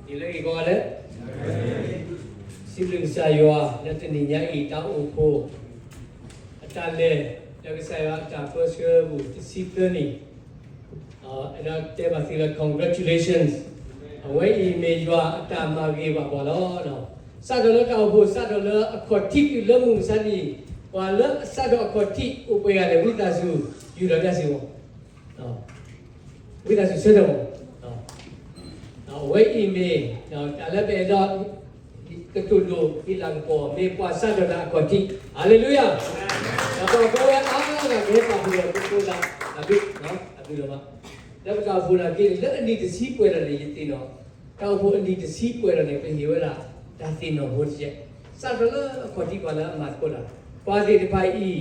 နံၤလၢအဂ့ၤကိးဂၤဒဲး, စံးဘျုးကစၢ်ယွၤလၢတနံၤညါအံၤ တၢ်အိၣ်ဖှိၣ်အတၢ်လဲၤ လၢကစၢ်ယွၤအတၢ်ပၢဆှၢပူၤ တဆံသၢနံၣ်, အဲၣ်ဒိးတဲဘၣ်သုလၢ congratulations, အဝဲအံၤမ့ၢ်ယွၤအတၢ်မၤဂ့ၤဘၣ်ပှၤလီၤ. စးထီၣ်လၢတၢ်အိၣ်ဖှိၣ် စးထီၣ်လၢအခီၣ်ထံးတုၤလၢမုၢ်မဆါတနံၤ, ပှၤလၢအစးထီၣ်အခီၣ်ထံးအိၣ်ပှဲၤဂၤလဲၣ်, ဝံသးစူၤ ယူၢ်ဒီးတၢ်စ့ၢ်ကီး ဝံသးစူၤဆၢထၢၣ်မး, အဝဲအံၤမ့ၢ် တၢ်လၢပအဲၣ်ဒိး ကတိၤဒိၣ်ဟ့ၣ်လၤကပီၤ မ့ၢ်ပှၤစးထီၣ်တၢ်အခီၣ်ထံး, ဟါလ့လူယၤ, ဒီးပှၤကိးဝဲအါဂၤကဟဲပာ်ဖှိၣ်ဒီး ပကိးသးအဘျုး, အဘျုးလီၤမး, လၢပတၢ်အိၣ်ဖှိၣ်နာ်က့ လၢအနံၣ်တဆံပှဲၤဒီးန့ၣ် ယသ့ၣ်နီၣ်, တၢ်အိၣ်ဖှိၣ်အနံၣ်တဆံပှဲၤဒီးန့ၣ် ပဟ့ၣ်ဝဲဒၣ် တၢ်သ့ၣ်နီၣ်ဖိတကဲး, စးထီၣ်လၢအခီၣ်ထံးပှၤလၢအမၤသကိးတၢ်, ပှၤသ့ၣ်တဖၣ်အံၤ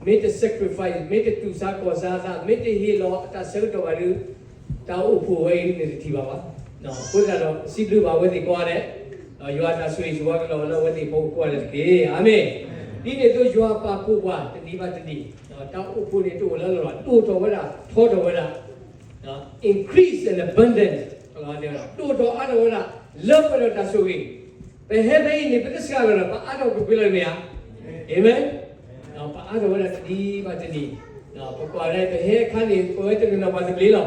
မ့ၢ်တ sacrifice မ့ၢ်တတူၢ်ဆါခီၣ်ဆါအသး မ့ၢ်တဟ့ၣ်လီၤအတၢ်ဆၢကတီၢ်ဘၣ်ဒီး တၢ်အိၣ်ဖှိၣ်ဝဲအံၤန့ၣ်တထံၣ်ဘၣ်ဘၣ်. အဃိသတးဒီး စံးဘျုးဘၣ်အဝဲသ့ၣ်ကိးဂၤဒဲး, ယွၤတၢ်ဆိၣ်ဂ့ၤဆိၣ်ဝါကလီၤလၢအဝဲသ့ၣ်အဖီခိၣ်ကိးဂၤဒဲးတက့ၢ်. အၤမ့ၣ်. ဒ်န့ၣ်အသိးယွၤပာ်ဖှိၣ်ပှၤတနံၤဘၣ်တနံၤ, တၢ်အိၣ်ဖှိၣ်န့ၣ်တအိၣ်လၢလီၢ်လီၤ, ဒိၣ်ထီၣ်ဝဲဒၣ် ထီထီၣ်ဝဲဒၣ် increase and abundance, ဒိၣ်ထီၣ်အါထီၣ်ဝဲဒၣ် လၢပှဲၤဒီးတၢ်ဆိၣ်ဂ့ၤ, ပဟဲဖဲအံၤန့ၣ် ပတစှၤလီၤဒီး ပအါထီၣ်ကွ့ၢ်ကွ့ၢ်လီၤမ့ၢ်ဧါ. အၤမ့ၣ်. ပအါထီၣ်ဝဲဒၣ်တနံၤဘၣ်တနံၤ, ပကွၢ်လၢပဟဲအခါန့ၣ် ပဝဲတနီၤနီၤပှၤသဘျ့လီၤ.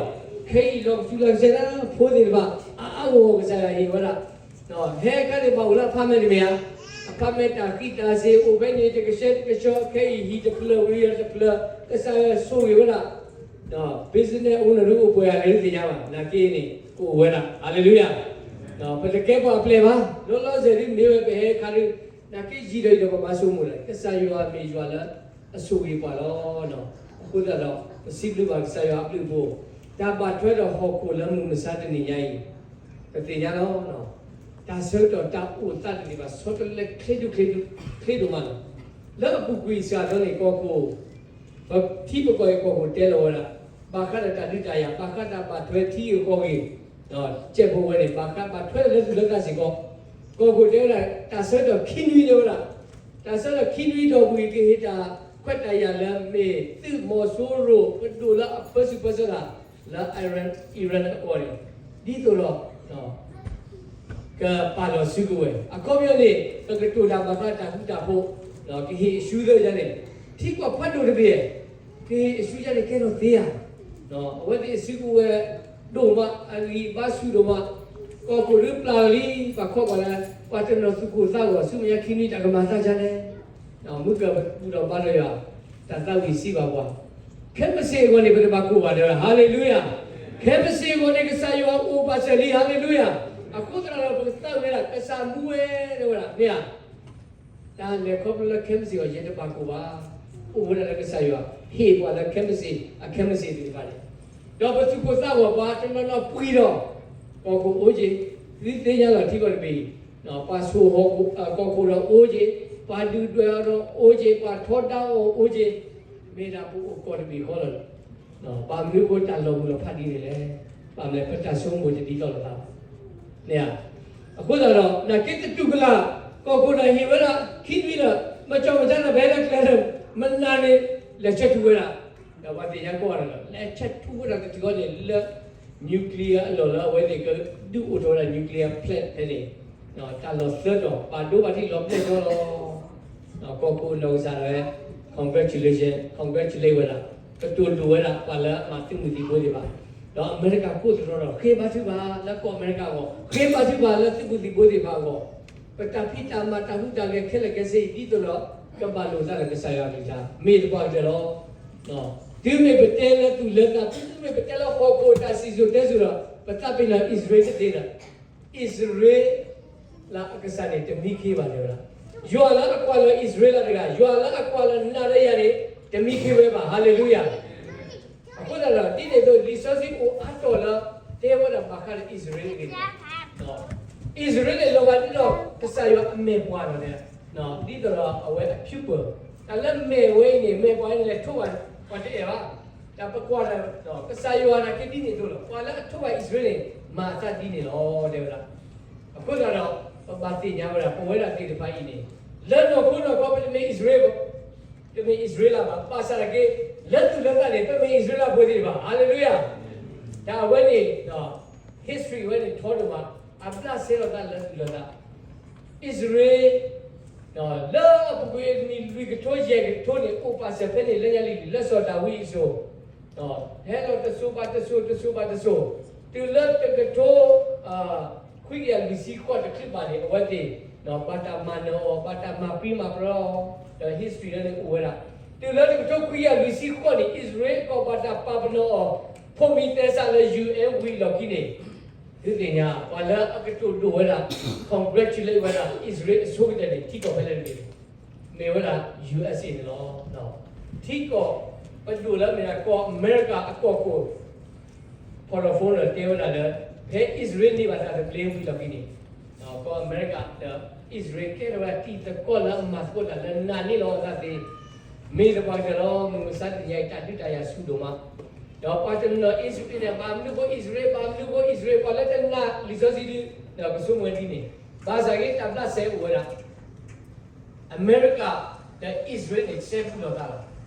ခဲအံၤလီၤကသူလီၤကစဲးဒၣ် ဖိသ့ၣ်တဖၣ် အါအါဂီၢ်ဂီၢ်ကစၢ်ယွၤဟ့ၣ်ဝဲဒၣ် ဟဲအခါန့ၣ် ဘၣ်အိၣ်လၢ apartment တမ့ၢ်ဧါ, apartment တၢ်ဃံးတၢ်စ့ၤအိၣ်ဖဲန့ၣ် တကဆှဲတကဆှီ ခဲအံၤဟံၣ်တဖျၢၣ်ဝံၤဒီးတဖျၢၣ် ကစၢ်ယွၤဆိၣ်ဂ့ၤဝဲဒၣ် business owner ဒုအိၣ်ပှဲၤဂၤလဲၣ်ဒုသ့ၣ်ညါဘၣ်, နာ်က့န့ၣ် ကအိၣ်ဝဲဒၣ်, ဟါလ့လူယၤ, ပတကဲပှၤအပျဲၢ်ဘၣ်, လီၤလီၤဆဲးဒုမ့ၢ်ဝဲပဟဲအခါဒု, နာ်က့ယံာ်ဒီးယံာ်ဒီးပဘၣ်ဆိကမိၣ်ဒီး ကစၢ်ယွၤမ့ၢ်ယွၤလၢအဆိၣ်ဂ့ၤပှၤလီၤ. အဃိသတးဒီး ပစံးဘျုးဘၣ်ကစၢ်ယွၤအဘျုးအဖှိၣ်, တၢ်ဘၣ်ထွဲဒီးဟီၣ်ခိၣ်လၢမုၢ်မဆါတနံၤညါအံၤ, ပသ့ၣ်ညါလီၤ တၢ်ဆၢကတီၢ်တၢ်အိၣ်သးတသ့ၣ်တဖၣ် ဆီတလဲချ့ဒိၣ်ချ့ဒိၣ်မးလီၤ. လၢအပူၤကွံာ်စှၤထီၣ်န့ၣ် ကီၢ်ခိၣ် ပထံပကီၢ်အံၤကီၢ်ခိၣ်တဲလီၤဝဲဒၣ်, ဘၣ်ဃးဒီးတၢ်ဒုးတၢ်ယၤ, ဘၣ်ဃးတၢ်ဘၣ်ထွဲထံဂ့ၢ်ကီၢ်ဂ့ၢ်, ကဲးဖိဝဲန့ၣ် ဘၣ်ဃးဘၣ်ထွဲလၢသူၣ်လၢသးစ့ၢ်ကီး, ကီၢ်ခိၣ်တဲဝဲဒၣ် တၢ်ဆၢကတီၢ်ခံနွံတဲဝဲဒၣ်, တၢ်ဆၢကတီၢ်ခံနွံဒီးဝံၤကဟ့ၣ်တၢ်ခွဲးတၢ်ယာ်လၢမ့ၢ်သုးမီၤစိရိၤ ပဒိၣ်လၢအပၢဆူၣ်ပၢဆှၢတၢ် လၢ Iran အကီၢ်န့ၣ်, ဒ်သိးဒီး ကပာ်လီၤစုကဝဲၤ, အခီပညီန့ၣ် ပကတိၤတၢ်ဘၣ်ဃးတၢ်ဃူတၢ်ဖိး, ကဟ့ၣ်အစုသ့ၣ်ညါန့ၣ်, ထံကီၢ်ဖးဒိၣ်တဘ့ၣ်, ကဟ့ၣ်အစုညါန့ၣ် ကဲထီၣ်သ့ဧါ, အဝဲသ့ၣ်အစုကဝဲၤဒိၣ်မး အဂံၢ်ဘါဆူၣ်ဒိၣ်မး, ကီၢ်ခိၣ်ဒုးပျၢ်လံ ပှၤခီပှၤလၢ ပှၤတနီၤသူၣ်ကိၢ်သးဂီၤ ဆူမဲာ်ညါခံနွံတၢ်ကမၤသးဒ်လဲၣ် မုၢ်ကပူၤဒီးဘါဒီးယွၤ, တၢ်သးဝံၣ်စံးဘၣ်ပှၤ, ခဲမုၢ်ဆ့ၣ်အဂီၢ်န့ၣ် ပတဘၣ်ကိၢ်ဘၣ်တဲဝဲ, ဟါလ့လူယၤ, ခဲမုၢ်ဆ့ၣ်အဂီၢ်န့ၣ် ကစၢ်ယွၤအိၣ်ဘၣ်စၢၤလံ, ဟါလ့လူယၤ, အဃိသတးဒီး ပကသးဝံၣ်ဝဲဒၣ် ကစၢ်မူဝဲတဲဝဲဒၣ် မ့ၢ်ဧါ, တၢ်လဲၤခီဖျိလၢခဲမုၢ်ဆ့ၣ်အဂီၢ် ယတဘၣ်ကိၢ်ဘၣ်, အိၣ်ဝဲဒၣ်လၢကစၢ်ယွၤ ဟ့ၣ်ပှၤလၢခဲမုၢ်ဆ့ၣ် အခဲမုၢ်ဆ့ၣ်သ့ၣ်တဖၣ်န့ၣ်, ဒီးပသူၣ်ကိၢ်သးဂီၤပှၤတနီၤနီၤပှံၤဒီး ကီၢ်ခိၣ်အိၣ်က့ၤ, သုသ့ၣ်ညါလီၤထံကီၢ်တဘ့ၣ်အံၤ, ပှၤဆိၣ်ဟီၣ်ကီၢ်ခိၣ်ဒီးအိၣ်က့ၤ, ပှၤဒုၣ်ဒွဲၣ်အီၤဒီးအိၣ်က့ၤ, ပှၤထီဒါအီၤအိၣ်က့ၤ, မ့ၢ်ဒၣ်ပအိၣ်ကီၢ်တဘ့ၣ်ဃီလီၤ. ဘၣ်မနုၤအဃိတၢ်လီၤမုၢ်လီၤဖးဒ်န့ၣ်လဲၣ်. ဘၣ်မနုၤလဲၣ် ပတၢ်ဆိကမိၣ်တဒ်သိးလိာ်သးဘၣ်. မ့ၢ်ဧါ. အဃိသတးဒီး နာ်က့တတူၢ်ကလာ်, ကီၢ်ခိၣ်န့ၣ်ဟ့ၣ်ဝဲဒၣ် ခံနွံလၢာ်, မ့ၢ်ကၠီမ့ၢ်ကၠီန့ၣ် ပဟဲလၢကျဲလၢာ်, မနုၤန့ၣ် လဲၤဆၢထၢၣ်ဝဲဒၣ်. ဒီးပှၤသ့ၣ်ညါကိးဂၤဒဲးလီၤ, လဲၤဆၢထၢၣ်ဝဲဒၣ်တထံၣ်ဃီန့ၣ် လၢ nuclear အလီၢ်လၢအဝဲသ့ၣ်ကဒုးအိၣ်ထီၣ်ဝဲဒၣ် nuclear plant ဖဲန့ၣ်, တၢ်လီၢ်သၢတီၤ ဘၣ်ဒိဘၣ်ထံးလီၤပျဲၢ်ထီလီၤ. ကီၢ်ခိၣ်နီၢ်ကစၢ်ဒၣ်ဝဲ congratulation, congratulate ဝဲဒၣ်, ကတိၤဒိၣ်ဝဲဒၣ် ပှၤလၢအမၤသုးမုၢ်သံၣ်ဘိသ့ၣ်တဖၣ်, ဒီးအမဲရကၤကိးသတြီဒီး ဃ့ဘါထုကဖၣ်လၢကီၢ်အမဲရကၤအဂီၢ်, ဃ့ဘါထုကဖၣ်လၢသုးမုၢ်သံၣ်ဘိသ့ၣ်တဖၣ်အဂီၢ်, ပတၢ်ဖံးတၢ်မၤတၢ်ဟူးတၢ်ဂဲၤခဲလၢာ်ခဲဆ့အံၤ ဒ်သိးဒီး ကဘၣ်လိာ်သးဒီးကစၢ်ယွၤအကလုၢ်ကထါ မ့ၢ်သပှၢ်ကတၢၢ်လီၤ. တုၤမ့ၢ်ပတဲလၢသူၣ်လၢသး, တုၤမ့ၢ်ပတဲလၢဟီၣ်ခိၣ်တၢ်စံၣ်စိၤတဲစိၤဒီး ပသးပ့ၤနီၣ်အံၣ်စရ့လးတသ့ဒီး အံၣ်စရ့လးအကစၢ်န့ၣ် တမံခ့ဘၣ်တဲဝဲဒၣ်. ယွၤလၢအကွၢ်လီၤအံၣ်စရ့လးတဂၤ, ယွၤလၢအကွၢ်လီၤနၤဒီးယၤန့ၣ် တမံခ့ဝဲဘၣ်. ဟါလ့လူယၤ. အဃိသတးဒီး ဒ်န့ၣ်အသိး လံာ်စီဆှံအိၣ်အါတီၢ်လၢ တဲဝဲဒၣ်ဘၣ်ဃးဒီးအံၣ်စရ့လးအဂ့ၢ်န့ၣ်, အံၣ်စရ့လးန့ၣ် လီၤဂာ်ဒ်သိး ကစၢ်ယွၤအမဲာ်ပှၤလီၤန့ၣ်, ဒ်သိးဒီးအဝဲအ pupil, တၢ်လၢမဲာ်ဝဲအံၤန့ၣ် မဲာ်ပှၤအံၤန့ၣ် လဲၤထိးဘၣ်ပှၤတအဲၣ်ဘၣ်. တၢ်ပကွၢ်ဒီး ကစၢ်ယွၤနာ်က့ဒ်န့ၣ်အသိးလီၤ. ပှၤလၢအထိးဘၣ်အံၣ်စရ့လးန့ၣ် မၤအသးဒ်န့ၣ်လီၤ တဲဝဲဒၣ်. အဃိသတးဒီး ပဘၣ်သ့ၣ်ညါဝဲဒၣ် ပဝဲဒၣ်သ့ၣ်တဖၣ်အံၤန့ၣ် လၢနီၢ်ခိနီၢ်ခီ ပတမ့ၢ်အံၣ်စရ့လး, တမ့ၢ်အံၣ်စရ့လးဘၣ်. ဘၣ်ဆၣ်နာ်က့ လၢသူၣ်လၢသးန့ၣ် ပမ့ၢ်အံၣ်စရ့လးဖိသ့ၣ်တဖၣ်. ဟါလ့လူယၤ. တၢ်အဝဲန့ၣ် history ဝဲန့ၣ်ထီဒိၣ်မး. အဘျးစဲလီၤသးလၢသူၣ်လၢသး, အံၣ်စရ့လး လၢအပူၤကွံာ်အနံၣ်လွံၢ်ကထိယဲၢ်ကထိန့ၣ် အိၣ်ပာ်စၢၤဖဲန့ၣ်လၢညါလံ လၢစီၤဒၤဝံးအစိၤ, ဟဲလီၤတစိၤဘၣ်တစိၤ တစိၤဘၣ်တစိၤ, တုၤလၢတကထိ ခွံကယၤလွံၢ်ဆံဃိးတချုးဘၣ်န့ၣ် အဝဲသ့ၣ် ဘၣ်တၢ်မၤနၢၤအီၤ ဘၣ်တၢ်မၤပြံမၤပြၢအီၤ, ဒီး history လၢန့ၣ်အိၣ်ဝဲဒၣ်, တုၤလၢတကထိခွံကယၤလွံၢ်ဆံဃိးန့ၣ် အံၣ်စရ့လးကီၢ်ဘၣ်တၢ်ပာ်ပနီၣ်အီၤ ဖိးမံၤသဲစးလၢ ယူၣ်အဲၣ် ဝံၤအလီၢ်ခံန့ၣ် သုသ့ၣ်ညါ ပှၤလၢအကတိၤဒိၣ်ဝဲဒၣ် congratulate ဝဲဒၣ် အံၣ်စရ့လးအဆိကတၢၢ်န့ၣ် ထံကီၢ်ဖဲလဲၣ်တဂ့ၤ, မ့ၢ်ဝဲဒၣ် ယူၣ်အၣ်စ့ၣ်န့ၣ်လီၤ. ထံကီၢ်ပဒိၣ်လၢအမ့ၢ်ဒၣ် ကီၢ်အမဲရကၤအကီၢ်ခိၣ် ဖီၣ်ထီၣ်ဖိန့ၣ်တဲဝဲဒၣ်လၢ ဖဲအံၣ်စရ့လးန့ၢ်ဘၣ်တၢ်သဘျ့ဝံၤအလီၢ်ခံန့ၣ် ကီၢ်အမဲရကၤဒီးအံၣ်စရ့လး ကဲထီၣ်ဝဲဒၣ်တံၤသကိးလၢအမၤသကိးတၢ်လၢနာ်န့ၢ်လီၤအသးသ့, မ့ၢ်သပှၢ်ကတၢၢ်လီၤ. မုၢ်မဆါတနံၤအံၤ တၢ်ဒုးတၢ်ယၤဆူၣ်ဒိၣ်မး, ဒီးပှၤတနီၤအံၣ်စရ့လးန့ၣ် ဘၣ်မနုၤဃိအံၣ်စရ့လး ဘၣ်မနုၤဃိအံၣ်စရ့လး ပှၤလၢတနာ်လံာ်စီဆှံဒုး ဒီးကဆိကမိၣ်ဒ်န့ၣ်, ဘၣ်ဆၣ်ဂ့ၤ တၢ်ဘျးစဲအိၣ်ဝဲဒၣ် အမဲရကၤဒီးအံၣ်စရ့လးန့ၣ် စဲဘူးလိာ်သးလီၤ.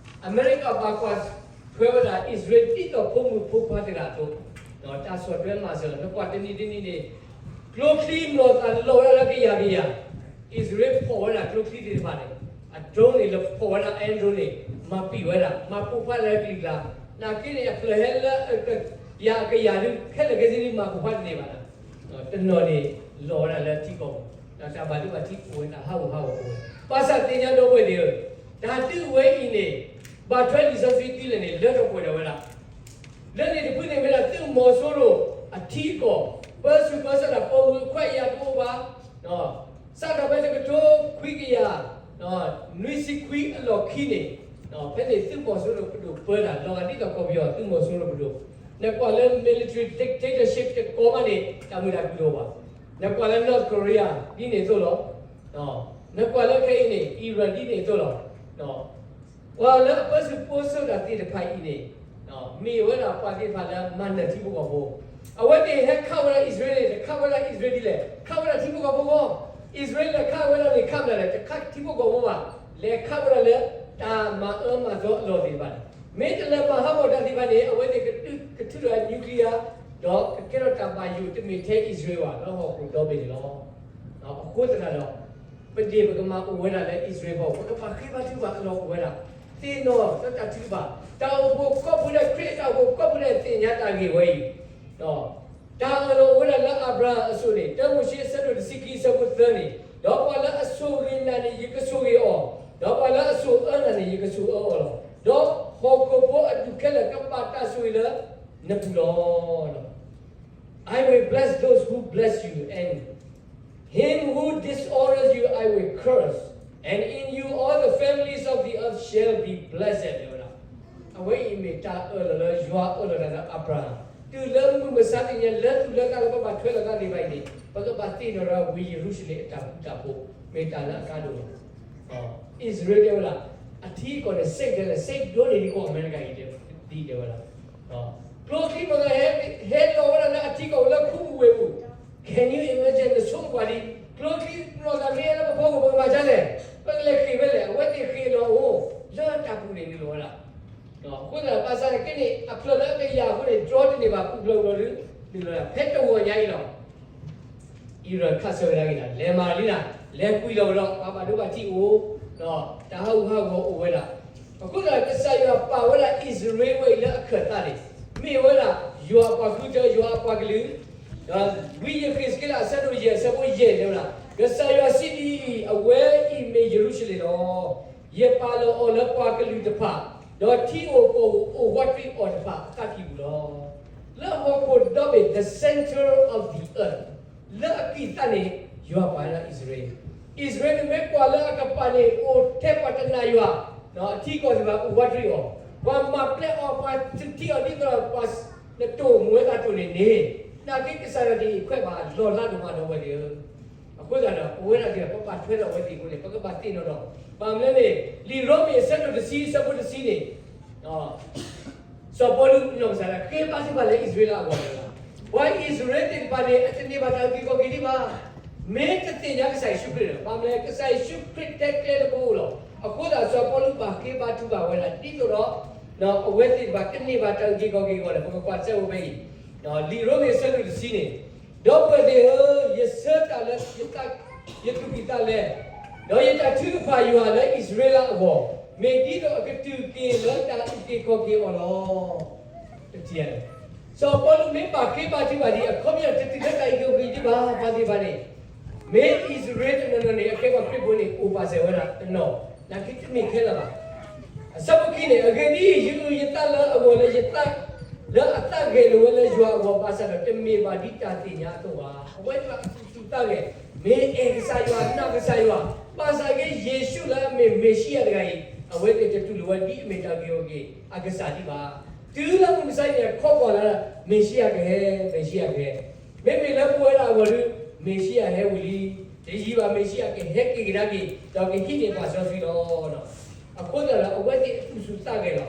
အမဲရကၤဘၣ်ကွၢ်ထွဲဝဲဒၣ် အံၣ်စရ့လး ဒ်သိးဖိမုၣ်ဖိခွါတဂၤအသိး, ဒီးတၢ်ဆီၣ်ထွဲမၤစၢၤလီၤ. နကွၢ်တနံၤတနံၤန့ၣ် ကျိချံမျိာ်သၣ်လီၤဝဲဒၣ်လၢကယၤကယၤ, အံၣ်စရ့လးဖီၣ်ဝဲဒၣ်ကျိချံသ့ၣ်တဖၣ်န့ၣ်, အdroneန့ၣ် လၢဖီၣ်ဝဲဒၣ် air droneန့ၣ် မၤပံာ်ဝဲဒၣ် မၤပိာ်ခွါလၢကလံၤကျါ, နာ်က့န့ၣ် အဖျၢၣ်ဟဲလၢ ယၤကယၤဒုး ခဲလၢာ်ခဲဆ့ဒုး မၤပိာ်ခွါတန့ၢ်ဘၣ်နၤ တနီၤန့ၣ် လီၤဝဲဒၣ်လၢထံကီၢ်ပူၤ, ဒီးတၢ်ဘၣ်ဒိဘၣ်ထံးအိၣ်ဝဲ တၢ်ဟးဂူာ်ဟးဂီၤအိၣ်ဝဲ, ဘၣ်ဆၣ်သ့ၣ်ညါဒီပုၢ်ဝဲၢ်သ့ၣ်ဧၢ, တၢ်ဒုးဝဲအံၤန့ၣ် ဘၣ်ထွဲလံာ်စီဆှံဒ်လဲၣ်န့ၣ် လၢထီၣ်ပှဲၤထီၣ်ဝဲဒၣ်, လၢန့ၣ်တဖုန့ၣ်မ့ၢ်ဒၣ်သုးမီၤစိရိၤအထံအကီၢ်, ပၢဆူၣ်ပၢစိးတၢ် ပိာ်မုၣ်အခွဲးအယာ်တအိၣ်ဘၣ် စးထီၣ်ဖဲတကထိခွံကယၤ နွံဆံခွံအလီၢ်ခံန့ၣ်, ဖဲန့ၣ်သုးမီၤစိရိၤပဒိၣ်ပၢတၢ် လီၤဂာ်ဒ်သိးကီၢ်ပယီၤသုးမီၤစိရိၤပဒိၣ်, နကွၢ်လၢ military dictatorship တကိးမးန့ၣ် တၢ်မုာ်တၢ်ခုၣ်တအိၣ်ဘၣ်, နကွၢ်လၢ North Korea ဒ်န့ၣ်အသိးလီၤ, နကွၢ်လၢခဲအံၤန့ၣ် Iran ဒ်န့ၣ်အသိးလီၤ. ပှၤလၢအပၢဆူၣ်ပၢစိးတၢ်သ့ၣ်တဖၣ်အံၤန့ၣ် မ့ၢ်ဝဲဒၣ်ပှၤသ့ၣ်တဖၣ်လၢမၤနၢၤထံဖိကီၢ်ဖိ, အဝဲသ့ၣ်ဟဲခးဝဲဒၣ်အံၣ်စရ့လးန့ၣ် တခးဝဲဒၣ်အံၣ်စရ့လးဒ်လဲၣ်, ခးဝဲဒၣ်ထံဖိကီၢ်ဖိဃီ, အံၣ်စရ့လးလဲၤခးဝဲဒၣ်န့ၣ် ခးမနုၤလဲၣ်, တခးထံဖိကီၢ်ဖိဘၣ်, လဲၤခးဝဲဒၣ်လၢတၢ်မၤအၢမၤသီအလီၢ်သ့ၣ်တဖၣ်န့ၣ်, မ့ၢ်တလဲၤမၤဟးဂီၤတၢ်သ့ၣ်တဖၣ်န့ၣ် အဝဲသ့ၣ်ကထုးထီၣ် nuclear ဒီးကကဲထီၣ်တၢ်ဘၣ်ယိၣ်တမ့ၢ်ထဲအံၣ်စရ့လးဘၣ် လၢဟီၣ်ခိၣ်ဒီဘ့ၣ်န့ၣ်လီၤ. အဃိသတးဒီး ပဒ့ၣ်ပကမၤအိၣ်ဝဲဒၣ်လၢအံၣ်စရ့လးအဂီၢ် ပကဘၣ်ဃ့ဘါထုကဖၣ်အလီၢ်အိၣ်ဝဲဒၣ်, သ့ၣ်နီၣ်လၢတၢ်ထုကဖၣ်, တၢ်အိၣ်ဖှိၣ်ကိးပူၤဒဲး ခရံာ်တၢ်အိၣ်ဖှိၣ်ကိးပူၤဒဲးသ့ၣ်ညါတၢ်ဂ့ၢ်ဝဲအံၤ, တၢ်အၢၣ်လီၤအိၣ်ဝဲဒၣ်လၢအၤဘြၤဟၣ်အစိၤန့ၣ် တၢမိၤၡ့အဆၢဒိၣ်တဆံခံအဆၢဖိသၢန့ၣ်, ဒီးပှၤလၢအဆိၣ်ဂ့ၤနၤန့ၣ် ယကဆိၣ်ဂ့ၤအီၤ, ဒီးပှၤလၢအဆိၣ်အၢနၤန့ၣ် ယကဆိၣ်အၢအီၤလီၤ. ဒီးဟီၣ်ခိၣ်ဖိအဒူၣ်ခဲလၢာ်ကဘၣ်တၢ်ဆိၣ်ဂ့ၤလၢနပူၤလီၤ. I will bless those who bless you, and him who dishonors you I will curse, and in you all the families of the earth shall be blessed တဲဝဲဒၣ်. အဝဲအံၤမ့ၢ်တၢ်အၢၣ်လီၤလၢယွၤအၢၣ်လီၤတၢ်လၢအၤဘြၤဟၣ်, တုၤလၢမုၢ်မဆါတနံၤညါ လၢသူၣ်လၢသးလၢပဘၣ်ထွဲလိာ်သးသ့ၣ်တဖၣ်အံၤန့ၣ် ပကဘၣ်သ့ၣ်နီၣ်ဒီးဝ့ၢ်ယရူၤၡလ့ၣ်အတၢ်ဃူတၢ်ဖိး, မ့ၢ်တၢ်လၢအကါဒိၣ်လီၤ. အံၣ်စရ့လးတဲဝဲဒၣ်, အထံအကီၢ်န့ၣ် စ့ၣ်ဒဲးလဲၣ် စ့ၣ်ဒိၣ်န့ၢ်ဒံးကီၢ်အမဲရကၤအံၤ ဒ်တဲဝဲဒၣ်, ကျိချံမျိာ်သၣ် ဟဲလီၤဝဲဒၣ်လၢအထံကီၢ်လၢခူပူၤဝ့ၢ်ပူၤ, Can you imagine နဆိကမိၣ်ကွၢ်ဒံး, ကျိချံမျိာ်သၣ်မ့ၢ်ဟဲလၢပဖီခိၣ် ပကမၤဒ်လဲၣ်, ပကလဲၤဃ့ၢ်ဖဲလဲၣ်, အဝဲသ့ၣ်ဃ့ၢ်လီၤအိၣ် လၢတၢ်ပူၤန့ၣ်န့ၣ်လီၤဝဲဒၣ်. အဃိသတးဘၣ်ဆၣ်သနာ်က့န့ၣ် အဖျၢၣ်လၢအကယၤအဃိန့ၣ် ဒြီတန့ၢ်ဘၣ် ပူၤဖျဲးကဒီးဒုး, န့ၣ်လီၤဝဲဒၣ် ဖဲတဂီၤညါအံၤလီၤ အံရၣ်ခးဆၢဝဲဒၣ်ဂ့ၤဒၣ် လဲၤမၤလံနၤ, လဲၤကွံာ်လီၤကဒီး ပှၤဘၣ်ဒိဘၣ်ထံးအိၣ်, တၢ်ဟးဂူာ်ဟးဂီၤအိၣ်ဝဲဒၣ်. အဃိသတး ကစၢ်ယွၤပာ်ဝဲဒၣ်အံၣ်စရ့လးဝဲအံၤလၢအခၢၣ်သးန့ၣ်, မ့ၢ်ဝဲဒၣ် ယွၤအပှၤဃုထၢ ယွၤအပှၤကလုာ်, ဝံယဃ့းစက့လးအဆၢဒိၣ်ယဲၢ်အဆၢဖိယဲၢ်န့ၣ်ဝဲဒၣ်, ကစၢ်ယွၤစံးဒ်အံၤ, အဝဲအံၤမ့ၢ်ယရူၤၡလ့ၣ်လီၤ. ယပာ်လီၤအီၤလၢပှၤကလုာ်တဖၣ်, ဒီးထံအိၣ်ကီၢ်အိၣ်အိၣ်ဝးတရံးအီၤတဖၣ်အသးကံၢ်ပူၤလီၤ. လၢဟီၣ်ခိၣ်ဒီဘ့ၣ် the center of the earth လၢအကံၢ်သးန့ၣ် ယွၤပာ်ဝဲဒၣ်အံၣ်စရ့လး, အံၣ်စရ့လးန့ၣ်မ့ၢ်ကွၢ်လၢအကပၤန့ၣ် အိၣ်ထဲပှၤတနာ်ယွၤ, အထံအကီၢ်သ့ၣ်တဖၣ်အိၣ်ဝးတရံးအီၤ, ပှၤမၤပျဲအီၤ ပှၤတထံၣ်အီၤဒ်သိးဒီးပှၤနတိၢ်မူဝဲသးတိၢ်န့ၣ်န့ၣ်, နာ်က့ကစၢ်ယွၤတအံးခွဲးဘၣ် လီၤလးဒိၣ်မးဒီပုၢ်ဝဲၢ်သ့ၣ်ဧၢ. အဃိသတးဒီး ပဝဲဒၣ်သ့ၣ်တဖၣ် ပဘၣ်ထွဲဒီးအဝဲသ့ၣ်အဃိန့ၣ် ပကဘၣ်သ့ၣ်နီၣ်ဒီး, ဘၣ်မနုၤလဲၣ်န့ၣ် လံာ်ရိမ့ၤအဆၢဒိၣ်တဆံ အဆၢဖိတဆံန့ၣ် စီၤပီလူးနီၢ်ကစၢ်ဒၣ်ဃ့ဘါထုကဖၣ်လၢအံၣ်စရ့လးအဂီၢ်န့ၣ်လီၤ. ပှၤအံၣ်စရ့လးသ့ၣ်တဖၣ်န့ၣ် အတန့ၢ်ဘၣ်တၢ်အုၣ်က့ၤခီၣ်က့ၤဒံးဘၣ်, မ့ၢ်တသ့ၣ်ညါကစၢ်ယ့ၣ်ၡူးခရံာ်ဒီး, ဘၣ်မနုၤလဲၣ် ကစၢ်ယ့ၣ်ၡူးခရံာ်တဲကျဲတဘိအိၣ်လီၤ. အဃိသတး စီၤပီလူးဘၣ်ဃ့ဘါထုကဖၣ်ဝဲဒၣ် ဒ်သိးဒီး အဝဲသ့ၣ်တဖၣ်ကန့ၢ်ဘၣ်တၢ်အုၣ်က့ၤခီၣ်က့ၤအဂီၢ်န့ၣ် ပကကွၢ်စဲအိၣ်ဖဲအံၤ, လံာ်ရိမ့ၤအဆၢဒိၣ်တဆံန့ၣ် ဒီပုၢ်ဝဲၢ်သ့ၣ်ဧၢ, ယဆၢတၢ်လၢ ယသူၣ်ကံၢ်သးလဲ, ဒီးယတၢ်ထုကဖၣ်ယွၤလၢအံၣ်စရ့လးအဂီၢ်, မ့ၢ်ဒ်သိးအကတူၢ်က့ၤလၢတၢ်အုၣ်က့ၤခီၣ်က့ၤအီၤလီၤ. တထံၣ်ဧါ, စီၤပီလူးမ့ၢ်ပာ်ခ့ပာ်ထံပှၤဒ်အံၤ, အခီပညီတတုၤလၢတၢ်အုၣ်က့ၤခီၣ်က့ၤဒံးဘၣ်, ပှၤသ့ၣ်တဖၣ်န့ၣ်, မ့ၢ်အံၣ်စရ့လးတနီၤနီၤန့ၣ် အကဲပှၤခရံာ်ဖိန့ၣ် အိၣ်ပာ်စၢၤဝဲဒၣ်တနီၤ, နာ်က့တမ့ၢ်ခဲလၢာ်ဘၣ်. အဆၢဖိခံန့ၣ်, အဂ့ၢ်ဒ်အံၤ, ယအုၣ်ယသးလၢအဂီၢ်လၢယသး, လၢအသးဂဲၤလိာ်ဝဲလၢယွၤအဂီၢ်, ဘၣ်ဆၣ်ဒီးတမ့ၢ်ဘၣ်ဒ်တၢ်သ့ၣ်ညါအသိးဘၣ်. အဝဲသ့ၣ်အသူၣ်ဆူၣ်သးဂဲၤ, မ့ၢ်အဲၣ်ကစၢ်ယွၤ, နာ်ကစၢ်ယွၤ, ဘၣ်ဆၣ်က့ ယ့ၣ်ၡူးလၢအမ့ၢ်မ့ၤၡံအၤတဂၤအံၤ, အဝဲသ့ၣ်တတူၢ်လိာ်ဝဲဒ်အမ့ၢ်တၢ်ဂ့ၤဂီၢ်က့ၤအကစၢ်ဒံးဘၣ်. တုၤလၢမုၢ်မဆါတနံၤ ခီပီၣ်လၢ မ့ၤၡံအၤကဟဲ, မ့ၤၡံအၤကဟဲ, မ့မ့ၢ်လၢပဝဲဒၣ်အဂီၢ်ဒီး, မ့ၤၡံအၤဟဲဝံၤလံ, တယံာ်ဘၣ် မ့ၤၡံအၤကဟဲက့ၤကဒါက့ၤ, ဒီးကဟံးန့ၢ်ပှၤစီဆှံလီၤ. အဃိသတးဒီး အဝဲသ့ၣ်အသူၣ်ဆူၣ်သးဂဲၤလီၤ.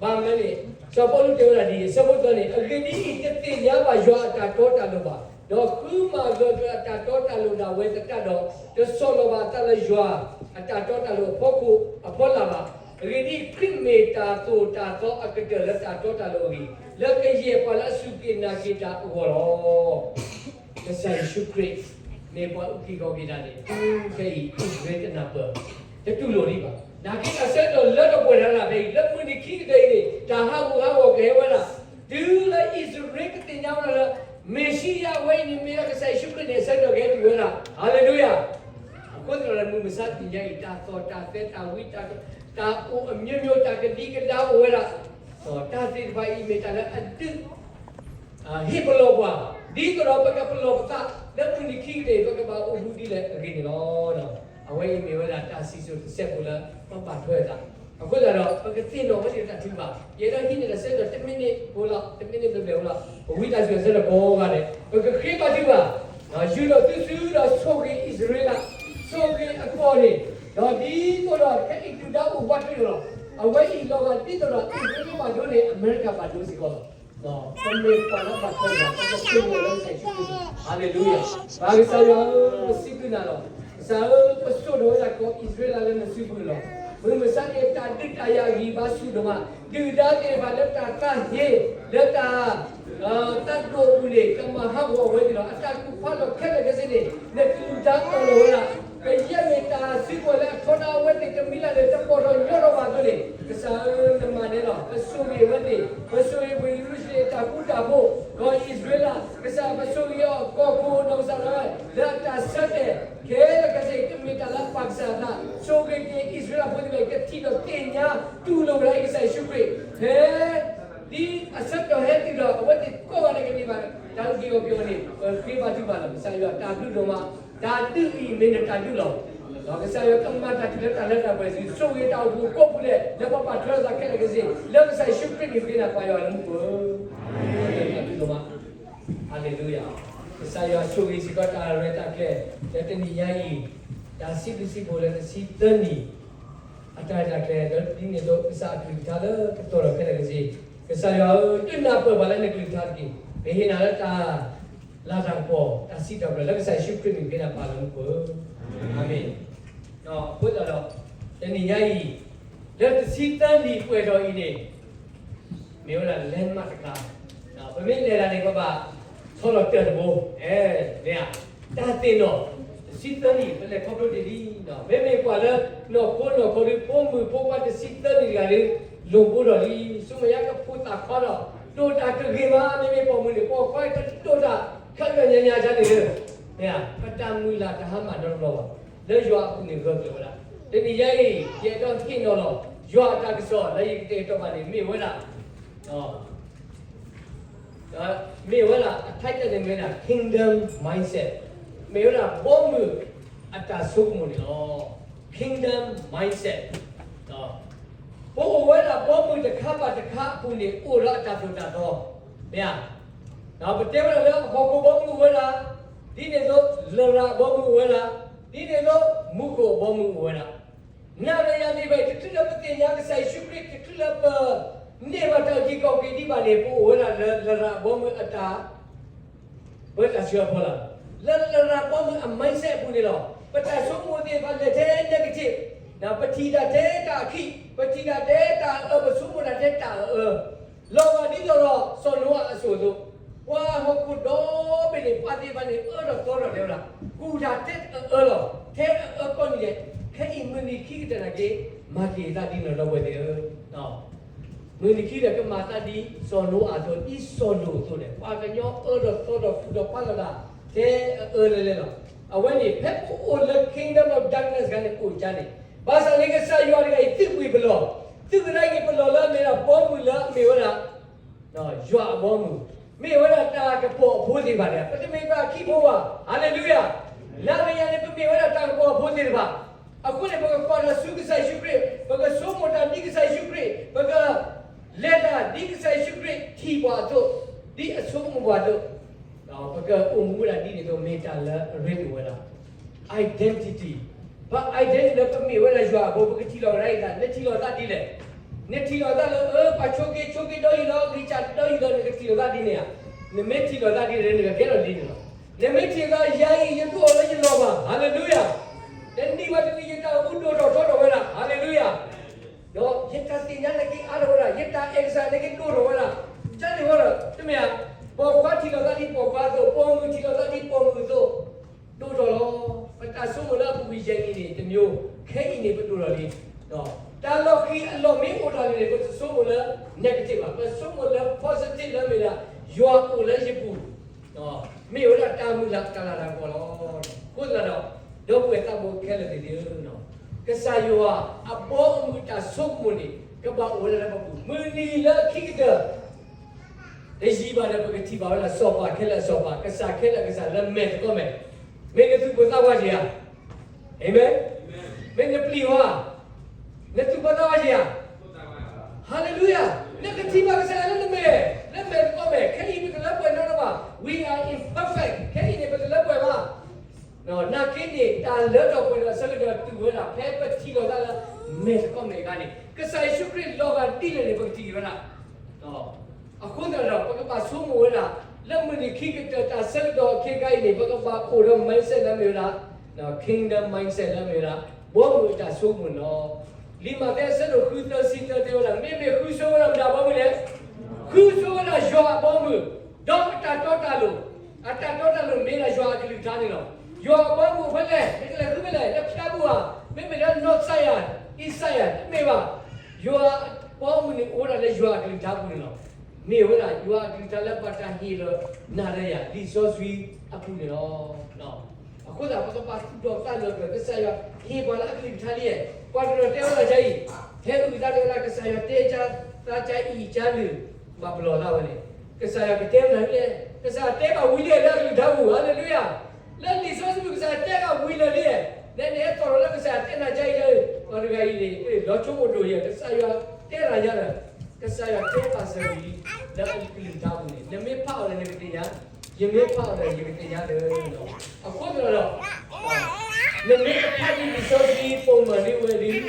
ဘၣ်မနုၤလဲၣ်, စီၤပီလူးတဲဝဲဒၣ်ဒ်အံၤ, ဆၢဖိသၢန့ၣ်, အဂ့ၢ်ဒ်အံၤ, တသ့ၣ်ညါဘၣ်ယွၤအတၢ်တီတၢ်လိၤဘၣ်, ဒီးဃုမၤဂၢၢ်ကျၢၤအတၢ်တီတၢ်လိၤဒၣ်ဝဲသတးဒီး, တဆီၣ်လီၤဘၣ်အသးလၢယွၤအတၢ်တီတၢ်လိၤအဖီခိၣ်အဖီလာ်ဘၣ်. အဂ့ၢ်ဒ်အံၤ, ခရံာ်မ့ၢ်တၢ်သိၣ်တၢ်သီအကတၢၢ်လၢတၢ်တီတၢ်လိၤအဂ့ၢ်, လၢကယဲၢ်ပှၤလၢအစူၢ်က့ၤနာ်က့ၤတၢ်အဂီၢ်လီၤ. ကစၢ်ယ့ၣ်ၡူးခရံာ် မ့ၢ်ပှၤအုၣ်က့ၤခီၣ်က့ၤတၢ်န့ၣ် တုၤခဲအံၤ အံၣ်စရ့လးတနၢ်ပၢၢ် တတူၢ်လိာ်ဒံးဘၣ်. နာ်က့တၢ်ဆၢကတီၢ်လၢတပှဲၤတၢ်တဖဲအံၤ လၢမုၢ်နံၤခံကတၢၢ်အံၤန့ၣ် တၢ်ဟးဂူာ်ဟးဂီၤကဟဲဝဲဒၣ်, တုၤလၢအံၣ်စရ့လးကသ့ၣ်ညါဝဲဒၣ်လၢ မ့ၣ်ၡံအၤဝဲအံၤန့ၣ် မ့ၢ်ဒၣ်ကစၢ်ယ့ၣ်ၡူးခရံာ်န့ၣ် အဆၢကတီၢ်ကဟဲတုၤဝဲဒၣ်, ဟါလ့လူယၤ. အဃိသတးဒီး မုၢ်မဆါတနံၤညါအံၤ တၢ်သီၣ်တၢ်သဲတၢ်ဝံတၢ်, တၢ်အိၣ်အမျိုးမျိုး တၢ်ကဒံကဒါအိၣ်ဝဲဒၣ်, ဒီးတၢ်သ့ၣ်တဖၣ်အံၤမ့ၢ်တၢ်လၢအဒုး ဟ့ၣ်ပလီၢ်ပှၤ, ဒ်သိးဒီးပကပလီၢ်ပသး လၢမုၢ်နံၤခံကတၢၢ်အံၤ ပကဘၣ်အိၣ်မူဒ်လဲၣ်အဂ့ၢ်န့ၣ်လီၤ. အဝဲအံၤမ့ၢ်ဝဲဒၣ်တၢ်စံၣ်စိၤတစဲးဖိလၢ ပဘၣ်ထွဲအသး, အဃိသတးဒီး ပကသ့ၣ်နီၣ်ဝဲဒၣ်တၢ်ထုကဖၣ်, ယအဲၣ်ဒိးဟံးန့ၢ်တၢ်ဆၢကတီၢ် တမံးနံးဖိလီၤ, တမံးနံးဘျဲၣ်ဘျဲၣ်ဖိလီၤ, ပဝံသးစူၤအဆၢကတီၢ်ကိးဂၤဒဲး ပကဃ့ဘါထုကဖၣ်, ယူာ်ထီၣ်သုစုဒီးဆိၣ်ဂ့ၤအံၣ်စရ့လး, ဆိၣ်ဂ့ၤအကီၢ်န့ၣ်, ဒီးဒ်သိးဒီး ခဲအံၤဒုၣ်ဒါအိၣ်ဝးတရံးလီၤ, အဝဲအံၤလီၤဂာ်ဒ်သိးဒီး အံၣ်စရ့လးမ့ၢ်ဘၣ်ဒိန့ၣ် အမဲရကၤဘၣ်ဒိစ့ၢ်ကီးလီၤ. ပမ့ၢ်ပှၤလၢအဘၣ်ထွဲဒီး ပကဆိၣ်ဂ့ၤလၢကစၢ်ယ့ၣ်ၡူးခရံာ်, ဟါလ့လူယၤ. ပၢ်ကစၢ်ယွၤဧၢ, ပစံးဘျုးနၤလီၤ. ကစၢ်ဧၢ, ပစိာ်ထီၣ်ဝဲဒၣ်ကီၢ်အံၣ်စရ့လးလၢနစုပူၤန့ၣ်လီၤ. မုၢ်မဆါတနံၤ တၢ်ဒုးတၢ်ယၤအဂံၢ်အဘါဆူၣ်ဒိၣ်မး, ဒုၣ်ဒါသ့ၣ်တဖၣ်လၢတၢ်သးဟ့, လၢတၢ် တၢ်ဒိၣ်အပူၤန့ၣ် ကမၤဟးဂီၤအဝဲသ့ၣ်လီၤ. အတၢ်ကူၣ်ဖးလီၢ်ခဲလၢာ်ခဲဆ့န့ၣ် နကလုၢ်တၢ်အၢၣ်လီၤဝဲဒၣ်, ကယဲၢ်မ့ၢ်တၢ်စုကဝဲၤလၢအထီဒါအဝဲသ့ၣ်တမံၤလၢ်လၢ် တပိာ်ထီၣ်ညီထီၣ်ဘၣ်အသိးန့ၣ်, ကစၢ်ဧၢ, နမၤန့ၢ်လီၤ. ပဆိၣ်ဂ့ၤအဝဲသ့ၣ်, ပဆိၣ်ဂ့ၤပှၤယရူၤၡလ့ၣ်အတၢ်ဃူတၢ်ဖိး, ကီၢ်အံၣ်စရ့လး, ကစၢ်ပဆိၣ်ဂ့ၤအီၤကီၢ်ခိၣ်ဒီးကစၢ်လၢ လၢအတၢ်ဆၢတဲာ် ခဲလၢာ်ခဲဆ့ ကမ့ၢ်တၢ်လၢအပာ်ကစၢ်အသး, ဆိၣ်ဂ့ၤက့ၤအံၣ်စရ့လးဖိသ့ၣ်တဖၣ် ကထံၣ်ဒီးသ့ၣ်ညါတူၢ်လိာ်ဝဲဒၣ်ကစၢ်ယ့ၣ်ၡူးခရံာ်, ဖဲ ဒ်အဆၢကတီၢ်ဟဲတုၤဒီး အဝဲသ့ၣ်ကိးဂၤဒဲးကန့ၢ်ဘၣ် တၢ်အုၣ်က့ၤခီၣ်က့ၤအီၤန့ၣ် ပဃ့ဘါထုကဖၣ်လီၤ. ကစၢ်ယွၤတၢ်ဘျုးဒိၣ်မး, တၢ်ဒုးအံၤမ့ၢ်နတၢ်ဒုးလီၤ. ဒီးကစၢ်ယွၤကမၤတၢ်ထူၣ်ဖျဲးတၢ်လၢတၢ်ပှဲၤဆူ ဆိၣ်ဂ့ၤတၢ်အိၣ်ဖှိၣ်ကိးပူၤဒဲး လၢပပာ်ထွဲလိာ်သးခဲလၢာ်ခဲဆ့ လၢကစၢ်ယ့ၣ်ၡူးခရံာ်အမံၤဃ့နၤပၢ်ယွၤလၢမူခိၣ်ဧၢ, တၢ်ဘျုးဒိၣ်မး, ဟါလ့လူယၤ. ကစၢ်ယွၤဆိၣ်ဂ့ၤစ့ၢ်ကီးတၢ်ရဲၣ်တၢ်ကျဲၤ လၢတနံၤညါအံၤ, တၢ်စံးဘျုးစံးဖှိၣ်လၢတဆံသၢနံၣ် အတၢ်ရဲၣ်တၢ်ကျဲၤ ဒီးဒ်န့ၣ်အသိး ကစၢ်အကလုၢ်ကထါလၢကတီၤထီၣ်ခဲလၢာ်ခဲဆ့, ကစၢ်ယွၤဧၢ, ဒုးနၢ်ပၢၢ်ပှၤလၢနကလုၢ်ကထါတက့ၢ်. ပဟ့ၣ်နၤလၢတၢ်လၤတၢ်ကပီၤ တၢ်စံးထီၣ်ပတြၢၤ လၢကစၢ်ယ့ၣ်ၡူးခရံာ်အမံၤဃ့နၤပၢ်လၢမူခိၣ်ဧၢ, အၤမ့ၣ်. အဃိသတးဒီး တနံၤညါအံၤ လၢတဆံသၢနံၣ်ပှဲၤထီၣ်အံၤန့ၣ် မ့ၢ်ဝဲဒၣ် landmark တခါ, ပမ့ၢ်လဲၤတၢ်န့ၣ် ပဘၣ်ဆီလီၤတၢၢ်တဘိ, မ့ၢ်ဧါ, တၢ်သ့ၣ်နီၣ်, တဆံသၢနံၣ် ပလဲၤခီဖျိတ့ၢ်လံ, မ့မ့ၢ်ပှၤလၢနီၢ်ခိနီၢ်ခီဒုး ဖိမုၣ်ဖိခွါတဆံသၢနံၣ်တဂၤဒုး လိၣ်ဘိဒီးလံ, ဆူမဲာ်ညါကဖိသၣ်ခွါဒီး ဒိၣ်တၢ်ကဂ့ၤမး, မ့မ့ၢ်ပိာ်မုၣ်န့ၣ် ပိာ်ခွါကဒိၣ်တၢ် ခဲလၢာ်ညါညါဒ်န့ၣ်လၢ မ့ၢ်ဧါ, ပတၢ်မုၢ်လၢ်တဟါမၢ်နီတဘျီဘၣ်, လၢယွၤအပူၤန့ၣ်ဂၢၢ်ကျၢၤဝဲဒၣ်. တနံၤညါအံၤ ယအဲၣ်ဒိးဟ့ၣ်နီၤလီၤ ယွၤအတၢ်ကစီၣ်လၢယကတဲာ်ကတီၤဘၣ်န့ၣ် မ့ၢ်ဝဲဒၣ် မ့ၢ်ဝဲဒၣ် အ title န့ၣ်မ့ၢ်ဒၣ် Kingdom Mindset, မ့ၢ်ဝဲဒၣ်ဘီမုၢ်အတၢ်ဆိကမိၣ်န့ၣ်လီၤ. Kingdom Mindset, ပအိၣ်ဝဲဒၣ်ဘီမုၢ်တခါဘၣ်တခါအပူၤန့ၣ် အိၣ်ဒီးအတၢ်သိၣ်တၢ်သီ, မ့ၢ်ဧါ. ပတဲဝဲဒၣ်လၢဟီၣ်ခိၣ်ဘီမုၢ်အိၣ်ဝဲဒၣ်, ဒ်န့ၣ်အသိး လရာ်အဘီမုၢ်အိၣ်ဝဲဒၣ်, ဒ်န့ၣ်အသိး မူခိၣ်အဘီမုၢ်အိၣ်ဝဲဒၣ်. နၤဒီးယၤသ့ၣ်တဖၣ်အံၤ တချုးလၢပသ့ၣ်ညါကစၢ်ယ့ၣ်ၡူးခရံာ် တချုးလၢပန့ၢ်ဘၣ်တၢ်အုၣ်က့ၤခီၣ်က့ၤဒံးဘၣ်န့ၣ် ပအိၣ်ဝဲဒၣ်လၢလရာ်အဘီမုၢ်အတၢ် ပတၢ်ဆှၢအဖီလာ်, လၢလရာ်ဘီမုၢ်အ mindset အပူၤန့ၣ်လီၤ. ပတၢ်ဆိကမိၣ်သ့ၣ်တဖၣ်လဲၤထဲ negative, ပထံၣ်တၢ်ထဲတၢ်အခံ, ပထံၣ်တၢ်ထဲတၢ်အအၢ, ပဆိကမိၣ်တၢ်ထဲတၢ်အအၢ, လီၤဂာ်ဒ်သိးဒီးစီၤနိအၤအစိၤအသိး, ပှၤဟီၣ်ခိၣ်ဒီဘ့ၣ်န့ၣ် ပှၤ န့ၣ်အၢထီၣ်သီထီၣ်တဲဝဲဒၣ်, ကူၣ်တၢ်ထဲအအၢလီၤ, ထဲအအၢကီၢ်နံၤဒဲး, ခဲအံၤမုၢ်နံၤခံကတၢၢ်နာ်က့, မၤက့ၤသးဒ်န့ၣ်ဒီပုၢ်ဝဲၢ်သ့ၣ်ဧၢ. မုၢ်နံၤခံကတၢၢ်ကမၤသးဒ်စီၤနိအၤအသိး, ဒ်စီၤနိအၤအသိးန့ၣ်, ပှၤကညီအၢထီၣ်သီထီၣ်ဃူထီၣ်ဖးလီၤတၢ်, ထဲအအၢလဲၤလဲၤလီၤ. အဝဲန့ၣ် ဖဲပအိၣ်လၢ kingdom of darkness ခါန့ၣ်အိၣ်ကါန့ၣ်, ဘၣ်ဆၣ်န့ၣ်ကစၢ်ယွၤတဂၤအံၤ သုးကွံာ်ပလီၢ်, သုးကဒါက့ၤပလီၢ်လၢအမ့ၢ်ဒၣ်ဘီမုၢ်လၢအမ့ၢ်ဝဲဒၣ် ယွၤအဘီအမုၢ်, မ့ၢ်ဝဲဒၣ်တၢ်ကပီၤအဖိသ့ၣ်တဖၣ်န့ၣ်, ပတမ့ၢ်ဘၣ်ခံဖိဘၣ်, ဟါလ့လူယၤ, နၤဒီးယၤန့ၣ် ပမ့ၢ်ဝဲဒၣ်တၢ်ကပီၤအဖိသ့ၣ်တဖၣ်, အဃိန့ၣ် ပကကွၢ်တၢ်ဆူကစၢ်ယ့ၣ်ၡူးခရံာ်, ပကဆိကမိၣ်တၢ်ဒ်ကစၢ်ယ့ၣ်ၡူးခရံာ်, ပကလဲၤတၢ်ဒ်ကစၢ်ယ့ၣ်ၡူးခရံာ်ထံၣ်ပှၤအသိး, ဒ်အဆိကမိၣ်ပှၤအသိး, ပကအိၣ်မူဝဲဒၣ်ဒ်န့ၣ်အသိး မ့ၢ်တၢ်လၢအရ့ဒိၣ်ဝဲဒၣ် identity, ပ identity လၢပမ့ၢ်ဝဲဒၣ်ယွၤအဖိ, ပကထံၣ်လီၤကဒါအံၤသး, နထံၣ်လီၤသးဒ်လဲၣ်, နထံၣ်လီၤသးလၢ အၢ ပှၤဆိးက့ဆိးက့ဒီးယံၤလီၤ, ဂံၢ်စၢ်ဒီးယံၤလီၤ, နကထံၣ်လီၤသးဒ်န့ၣ်ဧါ, နမ့ၢ်ထံၣ်လီၤသးဒ်န့ၣ်ဒီးနကကဲထီၣ်ဒ်န့ၣ်လီၤ. နမ့ၢ်ထံၣ်သးယၤအံၤ ယတအိၣ်လၢယလီၢ်ဘၣ်, ဟါလ့လူယၤ, တနံၤဘၣ်တနံၤ ယတၢ်အိၣ်မူဒိၣ်ထီၣ်ထီထီၣ်ဝဲဒၣ်, ဟါလ့လူယၤ, ဒီးယတၢ်သ့ၣ်ညါနာ်က့အါထီၣ်ဝဲဒၣ်, ယတၢ်အဲၣ်ကစၢ်နာ်က့ဒိၣ်ထီၣ်ဝဲဒၣ်, ကန့ၣ်ဝဲဒၣ်, တမ့ၢ်ဧါ, ပိာ်ခွါထံၣ်လီၤသးဒ်ပိာ်ခွါအသိး, ပိာ်မုၣ်ထံၣ်လီၤသးဒ်ပိာ်မုၣ်အသိး, ဒိၣ်ထီၣ်လီၤ. ပတၢ်ဆိကမိၣ်လၢအပူၤကွံာ်ယဲၢ်နံၤန့ၣ် တမျိုး, ခဲအံၤန့ၣ်ပဒိၣ်ထီၣ်လံ. တၢ်လီၢ်ခံအလီၢ်မ့ၢ်အိၣ်ထီၣ်န့ၣ် ပတဆိကမိၣ်လၢ negative ဘၣ်, ပဆိကမိၣ်လၢ positive လၢမ့ၢ်ဒၣ် ယွၤအိၣ်လၢယပူၤ, မ့ၢ်ဝဲဒၣ်တၢ်မုၢ်လၢ်တၢ်လၤတၢ်ကပီၤလီၤ. အဃိသတးဒီး ဒီပုၢ်ဝဲၢ်သးဘိခဲလၢာ်သ့ၣ်ဧၢ, ကစၢ်ယွၤအဘီအမုၢ်တၢ်ဆိကမိၣ်န့ၣ် ကဘၣ်အိၣ်ဝဲဒၣ်လၢပပူၤ, မုၢ်နံၤလၢခံကတၢၢ် တယံာ်ဘၣ်ဒီး ပကထံၣ်ဘၣ်ဝဲဒၣ် စီၤပၤခဲလၢာ်အစီၤပၤ, ကစၢ်ခဲလၢာ်အကစၢ်လၢမဲာ်သကိးမဲာ်, မ့ၢ်နသူၣ်ပိၢ်သးဝးဧါ, အၤမ့ၣ်, မ့ၢ်နပျံၤဝဲ, နသူၣ်ပိၢ်သးဝးဧါ, ဟါလ့လူယၤ, နကထံၣ်ဘၣ်ကစၢ်ယွၤလၢနမဲာ်, လၢမဲာ်သကိးမဲာ်, ခဲအံၤပတလၢပှဲၤနီတဘၣ်, we are imperfect, ခဲအံၤန့ၣ် ပတလၢပှဲၤဘၣ် နာ်က့န့ၣ် တၢ်လၢထီၣ်ပှဲၤထီၣ်အဆၢကတီၢ်တုၤဝဲဒၣ် ဖဲပထံၣ်လိာ်သးလၢမဲာ်သကိးမဲာ်အခါန့ၣ်, ကစၢ်ယ့ၣ်ၡူးခရံာ်လီၤဂာ်ဒ်လဲၣ်န့ၣ် ပကထံၣ်ဝဲဒၣ်. အဃိသတးဒီး ပကဘၣ်ဆိကမိၣ်ဝဲဒၣ် လၢမုၢ်နံၤခံကတၢၢ်တၢ်ဆၢကတီၢ်အခ့ခါအံၤန့ၣ် ပကဘၣ်အိၣ်ဒီး mindset လၢမ့ၢ်ဝဲဒၣ် kingdom mindset လၢမ့ၢ်ဝဲဒၣ် ဘီမုၢ်အတၢ်ဆိကမိၣ်န့ၣ်လီၤ. လံာ်မးသဲအဆၢဒိၣ်ဃုသၢဆံသၢတဲဝဲဒၣ် မ့မ့ၢ်ဃုဆိဝဲဒၣ်မတၤဘီမုၢ်လဲၣ်, ဃုဆိဝဲဒၣ်ယွၤအဘီမုၢ်, ဒီးအတၢ်တီတၢ်လိၤ, အတၢ်တီတၢ်လိၤမ့ၢ်ဒၣ်ယွၤအကလုၢ်ကထါန့ၣ်လီၤ. ယွၤအဘီမုၢ်အိၣ်ဖဲလဲၣ်, နကလဲၤဃုဖဲလဲၣ်, လၢဖၠါပူၤဧါ, မ့မ့ၢ်လၢ North side ဧါ, East side ဧါ, တမ့ၢ်ဘၣ်. ယွၤအဘီမုၢ်န့ၣ်အိၣ်ဝဲဒၣ်လၢယွၤအကလုၢ်ကထါပူၤန့ၣ်လီၤ. မ့ၢ်ဝဲဒၣ်ယွၤအကလုၢ်ကထါလၢဘၣ်တၢ်ဟ့ၣ်လီၤနၤဒီးယၤ လံာ်စီဆှံအပူၤန့ၣ်လီၤ. အဃိသတး ပကဘၣ်သူၣ်ထီၣ်သးလီၤက့ၤ ကစၢ်ယွၤဟ့ၣ်ပှၤလၢအကလုၢ်ကထါလံ. ပှၤတနီၤတဲဝဲဒၣ်ဒ်အံၤ, ဟဲအုၣ်သးတဲဝဲဒၣ် ကစၢ်ယွၤတဲကၢ်သးကၢ်အံၤကၢ်လၢာ်, ဘၣ်ပလီၢ်သးဝဲန့ၣ်, ကစၢ်ယွၤကတဲဝဲဒၣ်ဒ်လဲၣ်, ကစၢ်ယွၤတဲဘၣ်ဝံၤလံလၢအကလုၢ်ကထါပူၤ, ဟါလ့လူယၤ, လၢလံာ်စီဆှံပူၤ ကစၢ်ယွၤတဲဘၣ်ဝံၤလံလံ, နဲနဟဲသီၣ်လီၤလၢကစၢ်ယွၤတဲနၤကၢ်အံၤလၢာ်, ပှၤတဂၤအံၤန့ၣ် လီၤဆိကမိၣ်ဒိၣ်ယဲၢ် ကစၢ်ယွၤတဲတၢ်ယါဒီး ကစၢ်ယွၤတဲဘၣ်စၢၤဝံၤ လၢအကလုၢ်ကထါပူၤန့ၣ် နမ့ၢ်ဖးအီၤဒီးနကသ့ၣ်ညါ, ယမ့ၢ်ဖးအီၤဒီးယကသ့ၣ်ညါလၢၤ. အဃိသတးဒီး နမ့ၢ်တဖးဒံးလံာ်စီဆှံပိာ်မုၣ်ဒ်ဝဲဒၣ်,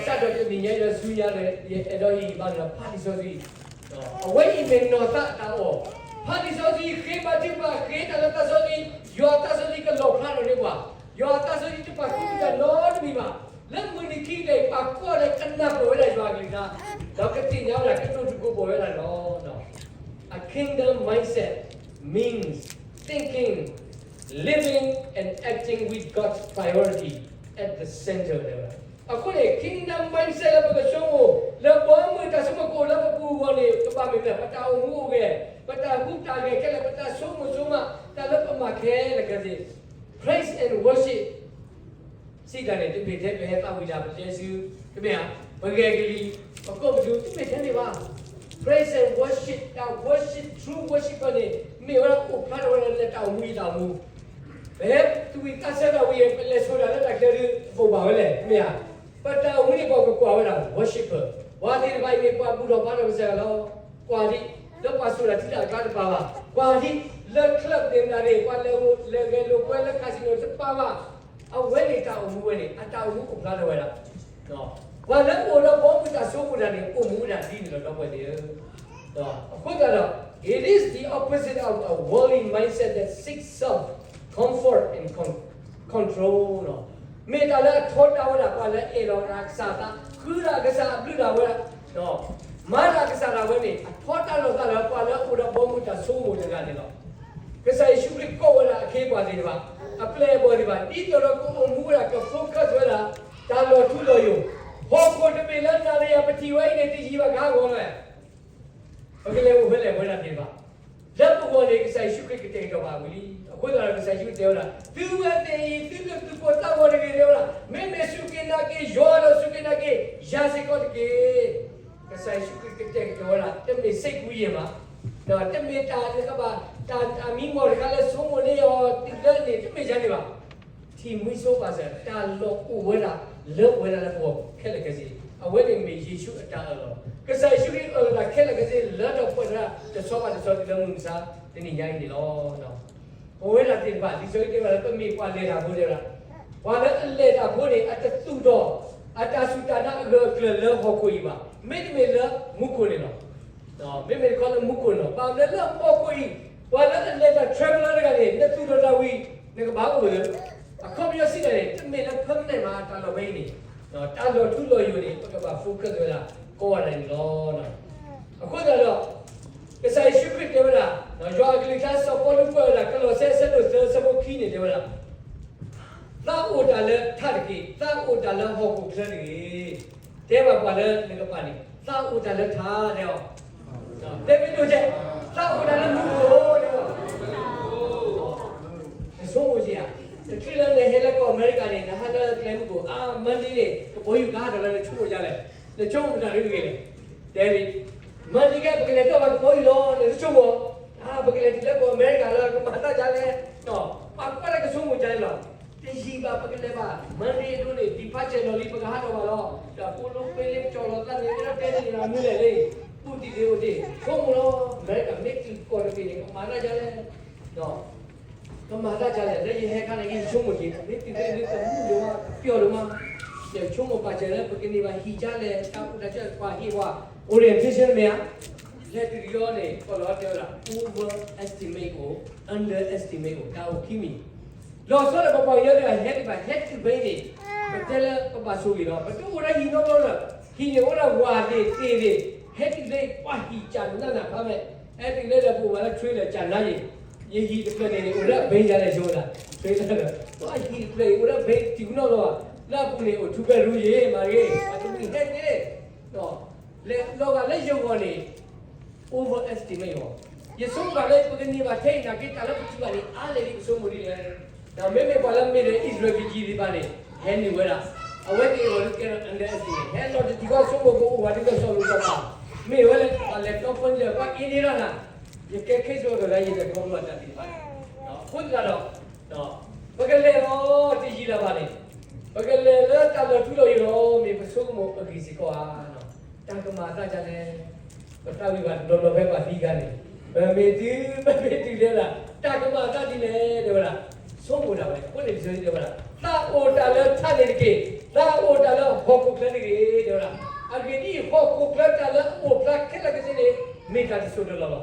စးထီၣ်တနံၤညါဒီးဆူညါဒီး ယအဲၣ်ဒိးဟ့ၣ်ဂံၢ်ဘါနၤ ဖးလံာ်စီဆှံ, အဝဲအံၤမ့ၢ်နီၢ်သးအတၢ်အီၣ်, ဖးလံာ်စီဆှံ ဃ့ဘါထုကဖၣ် ဃ့တၢ်လၢသးစီဆှံ, ယွၤအသးစီဆှံကလီၣ်ဖျါထီၣ်န့ၢ်ပှၤ, ယွၤအသးစီဆှံတပာ်ခူသူၣ်တၢ်နီတမံၤဘၣ်. လၢမုၢ်နံၤခံကတၢၢ်အံၤ ပာ်ကွၢ်ဒီးကနၢ်ပၢၢ်ဝဲဒၣ်ယွၤအကလုၢ်ကထါ, ဒီးကသ့ၣ်ညါဝဲဒၣ် ကဒိၣ်တုာ်ခိၣ်ပှီၢ်ဝဲဒၣ်န့ၣ်လီၤ. A kingdom mindset means thinking, living and acting with God's priority at the center တဲဝဲဒၣ်. အဃိန့ၣ် kingdom mindset လၢပကဆိကမိၣ် လၢဘီမုၢ်တၢ်ဆိကမိၣ်ကအိၣ်လၢပပူၤအဂီၢ်န့ၣ် ကဘၣ်မ့ၢ်မနုၤလဲၣ်, ပတၢ်အိၣ်မူအိၣ်ဂဲၤ, ပတၢ်ဟူးတၢ်ဂဲၤခဲလၢာ်, ပတၢ်ဆိကမိၣ်ဆိကမး, တၢ်လၢပမၤခဲလၢာ်ခဲဆ့, praise and worship စံးတၢ်န့ၣ် တမ့ၢ်ထဲပဟဲသးဝံၣ်တၢ် ပတဲဆူ တမ့ၢ်ဧါ, ပဂဲၤကလံၤ, ပကိးပသူ တမ့ၢ်ထဲန့ၣ်ဘၣ်. Praise and worship, တၢ် worship, true worshiper န့ၣ် မ့ၢ်ဝဲဒၣ်အိၣ်ဖျါထီၣ်ဝဲဒၣ်လၢတၢ်အိၣ်မူအတၢ်အိၣ်မူ, ပဟဲသူၣ်ဝံၣ်သးဆၢတၢ်ဝံၤ ပလဲၤဆိၣ်တၢ်လၢတၢ်ချၢဒုး ဘိးဘၣ်ဝဲလဲၣ်, မ့ၢ်ဧါ. ပတၢ်အိၣ်မူန့ၣ် ပကကွၢ်ဝဲဒၣ် worshipper, ပှၤသ့ၣ်တဖၣ်အံၤန့ၣ် ပှၤဘူၣ်ထီၣ်ဘါထီၣ်ကစၢ်ယွၤလီၤ. ကွၢ်ဒံး လၢပှၤဆိၣ်တၢ်ထံတၢ်အကျါတပၤဘၣ်, ကွၢ်ဒံး လၢ club သ့ၣ်မတၤန့ၣ် ပှၤလဲၤဂဲၤလိာ်ကွဲလၢ casino တပၤဘၣ်. အဝဲန့ၣ်တၢ်အိၣ်မူဝဲန့ၣ် အတၢ်အိၣ်မူအိၣ်ဖျါထီၣ်ဝဲဒၣ် ပှၤလၢအိၣ်ဒီးဘီမုၢ်တၢ်ဆိကမိၣ်တၢ်န့ၣ် အိၣ်မူဝဲဒၣ်ဒ်န့ၣ်လီၤ ဒီပုၢ်ဝဲၢ်သ့ၣ်ဧၢ. အဃိသတးဒီး it is the opposite of a worldly mindset that seeks self comfort and con- control မ့ၢ်တၢ်လၢအထီဒါဝဲဒၣ် ပှၤလၢအဲၣ်လီၤတၢ်ကစၢ်အသး, ဃုဒၣ်ကစၢ်အဘျုးဒၣ်ဝဲဒၣ်, မၤတၢ်ကစၢ်ဒၣ်ဝဲန့ၣ် အထီဒါလိာ်သးလၢပှၤလၢအအိၣ်ဒီးဘီမုၢ်တၢ်ဆိကမိၣ်တဂၤန့ၣ်လီၤ. ကစၢ်ယ့ၣ်ၡူးခရံာ်ကိးဝဲဒၣ် ပှၤသ့ၣ်တဖၣ်, အပျဲၢ်အဘီၣ်သ့ၣ်တဖၣ် ဒ်သိးဒီးကအိၣ်မူဝဲဒၣ် က focus ဝဲဒၣ် တၢ်လီၤထူလီၤယိာ်, ဟီၣ်ခိၣ်တဘ့ၣ်လၢနၤဒီးယၤပထံၣ်ဝဲအံၤန့ၣ် တယံာ်ဘၣ်ကဟးဂီၤလီၤ. ပကလဲၤအိၣ်ဖဲလဲၣ် ပဝဲဒၣ်သ့ၣ်တဖၣ်, လၢပဂီၢ်န့ၣ် ကစၢ်ယ့ၣ်ၡူးခရံာ်ကတဲာ်ကတီၤဘၣ်ဝံၤလံ. အဃိသတးဒီး ကစၢ်ယ့ၣ်ၡူးတဲဝဲဒၣ် သုဝဲသ့ၣ်အံၤ သုကသူၣ်ကိၢ်သးဂီၤတဂ့ၤ တဲဝဲဒၣ်, မ့မ့ၢ်စူၢ်က့ၤနာ်က့ၤယွၤဒီးစူၢ်က့ၤနာ်က့ၤယၤစ့ၢ်ကီးတက့ၢ်. ကစၢ်ယ့ၣ်ၡူးခရံာ်ကတဲာ်ကတီၤဝဲဒၣ် တမ့ၢ်စ့ၢ်ကီးယဲၢ်မး, တမ့ၢ်တၢ်တကဘၣ် တၢ်မံမီၢ်တခါလၢဆိကမိၣ်န့ၢ်အီၤ တုၤလၢန့ၣ် တမ့ၢ်ယၤန့ၣ်ဘၣ်. ထံၣ်မှံဆိပာ်စၢၤ တၢ်လီၢ်အိၣ်ဝဲဒၣ် လၢပဝဲဒၣ်လၢပဂီၢ်ခဲလၢာ်ခဲဆ့, အဝဲန့ၣ်မ့ၢ်ယ့ၣ်ၡူးအတၢ်အၢၣ်လီၤ. ကစၢ်ယ့ၣ်ၡူးခရံာ်အၢၣ်လီၤတၢ်ခဲလၢာ်ခဲဆ့ လၢထီၣ်ပှဲၤထီၣ်တဆီဘၣ်တဆီ တုၤလၢမုၢ်မဆါ တနံၤညါအံၤန့ၣ်လီၤ. ပဝဲဒၣ်သ့ၣ်တဖၣ် လံာ်စီဆှံတဲဝဲဒၣ် ပမ့ၢ်ပှၤလဲၤတၢ်ဖိတဲဝဲဒၣ်, ပှၤလၢအလဲၤတၢ်ဖိန့ၣ် အတသူၣ်ထီၣ် အတၢ်စူၢ်တၢ်နာ်အဂၢၢ်အကျၢၤလၢဟီၣ်ခိၣ်အံၤဘၣ်, မ့တမ့ၢ်လၢမူခိၣ်န့ၣ်လီၤ. မ့မ့ၢ်တခီလၢမူခိၣ်န့ၣ်လီၤ. ဘၣ်မနုၤလၢဟီၣ်ခိၣ်အံၤ ပှၤလၢအလဲၤတၢ် traveler တဂၤန့ၣ် နသူၣ်ထီၣ်တၢ်ဝံၤ နကဘၣ်အိၣ်လၢ အခီပညီစံးတၢ်န့ၣ် တမ့ၢ်လၢ permanent မး တၢ်လီၢ်ဖဲအံၤန့ၣ်, တၢ်လီၤထူလီၤယိာ်န့ၣ် ပကဘၣ် focus ဝဲဒၣ် ကိးဂၤဒဲးန့ၣ်လီၤ. အဃိသတးဒီး ကစၢ်ယ့ၣ်ၡူးခရံာ်တဲဝဲဒၣ်, ယွၤအကလုၢ်ကထါစီၤပီလူးကွဲးဝဲဒၣ် ကလီးစဲ အဆၢဒိၣ်သၢ အဆၢဖိခံန့ၣ် တဲဝဲဒၣ်, သးအိၣ်တၢ်လၢထးတက့ၢ်, သးအိၣ်တၢ်လၢဟီၣ်ခိၣ်ချၢတဂ့ၤ. တဲဘၣ်ပှၤလၢနကပၤန့ၣ် သးအိၣ်တၢ်လၢထး တဲအီၤ, တဲမ့ၢ်ဒိၣ်ကဲ, သးအိၣ်တၢ်လၢမူခိၣ် တဲအီၤ. နဆိကမိၣ်က့ၤဧါ, တချုးလၢနဟဲလၢကီၢ်အမဲရကၤန့ၣ် နဟးလၢကျဲမုၢ်ခိၣ် အါ Monday န့ၣ် ကဘီယူၤကဟးထီၣ်လၢနဆိကမိၣ်ဒ်လဲၣ်, နဆိကမိၣ်တၢ်ဒ်တဂ့ၤလဲၣ်. တဲဒ် Monday ကဲ ပကလဲၤထီၣ်ဘၣ်ကဘီယူၤလီၤ နဆိကမိၣ်, အါ ပကလဲၤတုၤလၢကီၢ်အမဲရကၤလၢကမၤတၢ်ဒ်လဲၣ်, ပှၤကွၢ်လၢကဆိကမိၣ်ဒ်လဲၣ်လီၤ. တယံာ်ဘၣ်ပကလဲၤဘၣ် Monday အဒိန့ၣ် departure လီၤလံ ပကဟးထီၣ်ဘၣ်လီၤ. ဒီးပိာ်လိပ့လ့ကၠီၣ်လီၤသးန့ၣ် ကဲထီၣ်တဲန့ၣ်လီၤ မနုၤလဲၣ်လံ, ဘူၣ်တံၢ်သ့ၣ်အိၣ်တ့ၢ် ဆိကမိၣ်လီၤ. အမဲရကၤမ့ၢ်တုၤကီၢ်တဘ့ၣ်န့ၣ် ကမၤတၢ်ဒ်လဲၣ် ကမၤတၢ်ဒ်လဲၣ်, လၢယဟဲခါန့ၣ် ယဆိကမိၣ်က့ၤ မ့ၢ်တုၤဖဲန့ၣ် ကမူၣ်ဒိၣ်မး ကပျီၢ်ဒိၣ်မး, ယဆိကမိၣ်ပာ်စၢၤလၢပကန့ၢ်ဘၣ်ဟံၣ်ဒ်လဲၣ်, တၢ်အိၣ်တၢ်ဆိးပှၤဟ့ၣ်ပှၤ orientation မ့ၢ်ဧါ, ဟဲတုၤတယီန့ၣ် ကီၢ်လီၤတဲဝဲဒၣ် overestimate အိၣ် underestimate အိၣ် တၢ်အိၣ်ခံမံၤ, လီၤဆီဒီးပပှၤကညီတဂၤ ဟဲဒံးဘၣ် ဟဲတုၤဖဲအံၤန့ၣ် ပတဲလၢပဘၣ်ဆိၣ်ဂ့ၤလီၤ. ပတအိၣ်ဒီးဟံၣ်နီတဘျီဒီး ဟံၣ်န့ၣ်အိၣ်ဒၣ်ဝၤသ့ၣ်သ့ၣ်သ့ၣ်, ဟဲတုၤလၢပှၤဟံၣ်ကၢ်နးနးဖးမဲာ်, ဟဲတုၤလၢဒီးပအိၣ်ဘၣ်လၢ trailer ကၢ်နးယံၤ, ယဟံၣ်တဖျၢၣ်န့ၣ်န့ၣ် အိၣ်လၢအဘ့ယၤလဲၣ်ဆိဝဲဒၣ်, trailer ဒီး ပှၤဟံၣ်တဖျၢၣ်အံၤ အိၣ်လၢအဘ့တံၢ်ကနီၣ်လီၤ, လၢအပူၤန့ၣ် အိၣ် two bedroom ယံၤ မၤတဂ့ၤ, ပှၤတမှံၤဟဲတဂ့ၤ, လၢလီၤဂာ်လၢယဂီၢ်န့ၣ် overestimate အီၤ, ယဆိကမိၣ်လၢပကန့ၢ်ဘၣ်ထဲအံၤနာ်က့ တၢ်လၢပထံၣ်ဘၣ်န့ၣ် အါလဲၣ်လံ ပဆိကမိၣ်ဒ်လဲၣ်. ဒီးမ့မ့ၢ်ပှၤလၢ Middle East refugee သ့ၣ်တဖၣ်န့ၣ် ဟဲနုာ်ဝဲဒၣ်, အဝဲသ့ၣ်အဂီၢ်လၢကဲထီၣ် underestimate ဟဲလီၤတထံၣ်ဃီဆိကမိၣ်ကအိၣ်ဝဲဒ်သိးစီၤလိၤစီၤပၤ, မ့ၢ်ဝဲလၢပှၤလဲၤတီဖီလၢပှၤအ့န့ၣ်လီၤနၤ, ယကဲ case ဒီးလၢယလဲၤခီဖျိတၢ်သ့ၣ်တဖၣ်န့ၣ်, အဃိသတးဒီး ပကလဲၤလီၤတယံာ်လၢၤဘၣ်န့ၣ်, ပကလဲၤလၢတၢ်လီၤထူလီၤယိာ်လီၤ မ့ၢ်ပဆိကမိၣ်အဂ့ၢ်စ့ၢ်ကီးဧါ. တၢ်ကမၤအသးဒ်လဲၣ်, ပသးဝံၣ်ဘၣ်တဘျီဘျီဖဲပှၤသံအခါန့ၣ်, ပမ့ၢ်တုၤ ပမ့ၢ်တုၤတဲဝဲဒၣ် တၢ်ကမၤအသးဒ်လဲၣ် တဲဝဲဒၣ်, ဆိကမိၣ်ဒၣ်ဝဲ, အဃိန့ၣ်လံာ်စီဆှံတဲဝဲဒၣ် သးအိၣ်တၢ်လၢထးန့ၣ်တက့ၢ်, သးအိၣ်တၢ်လၢဟီၣ်ခိၣ်ချၢတဂ့ၤ တဲဝဲဒၣ်, အဂ့ၢ်ဒ်အံၤ, ဟီၣ်ခိၣ်ချၢတၢ်လၢအအိၣ်ဖျါခဲလၢာ်ခဲဆ့န့ၣ် မ့ၢ်တၢ်တစိၢ်တလီၢ်လီၤ.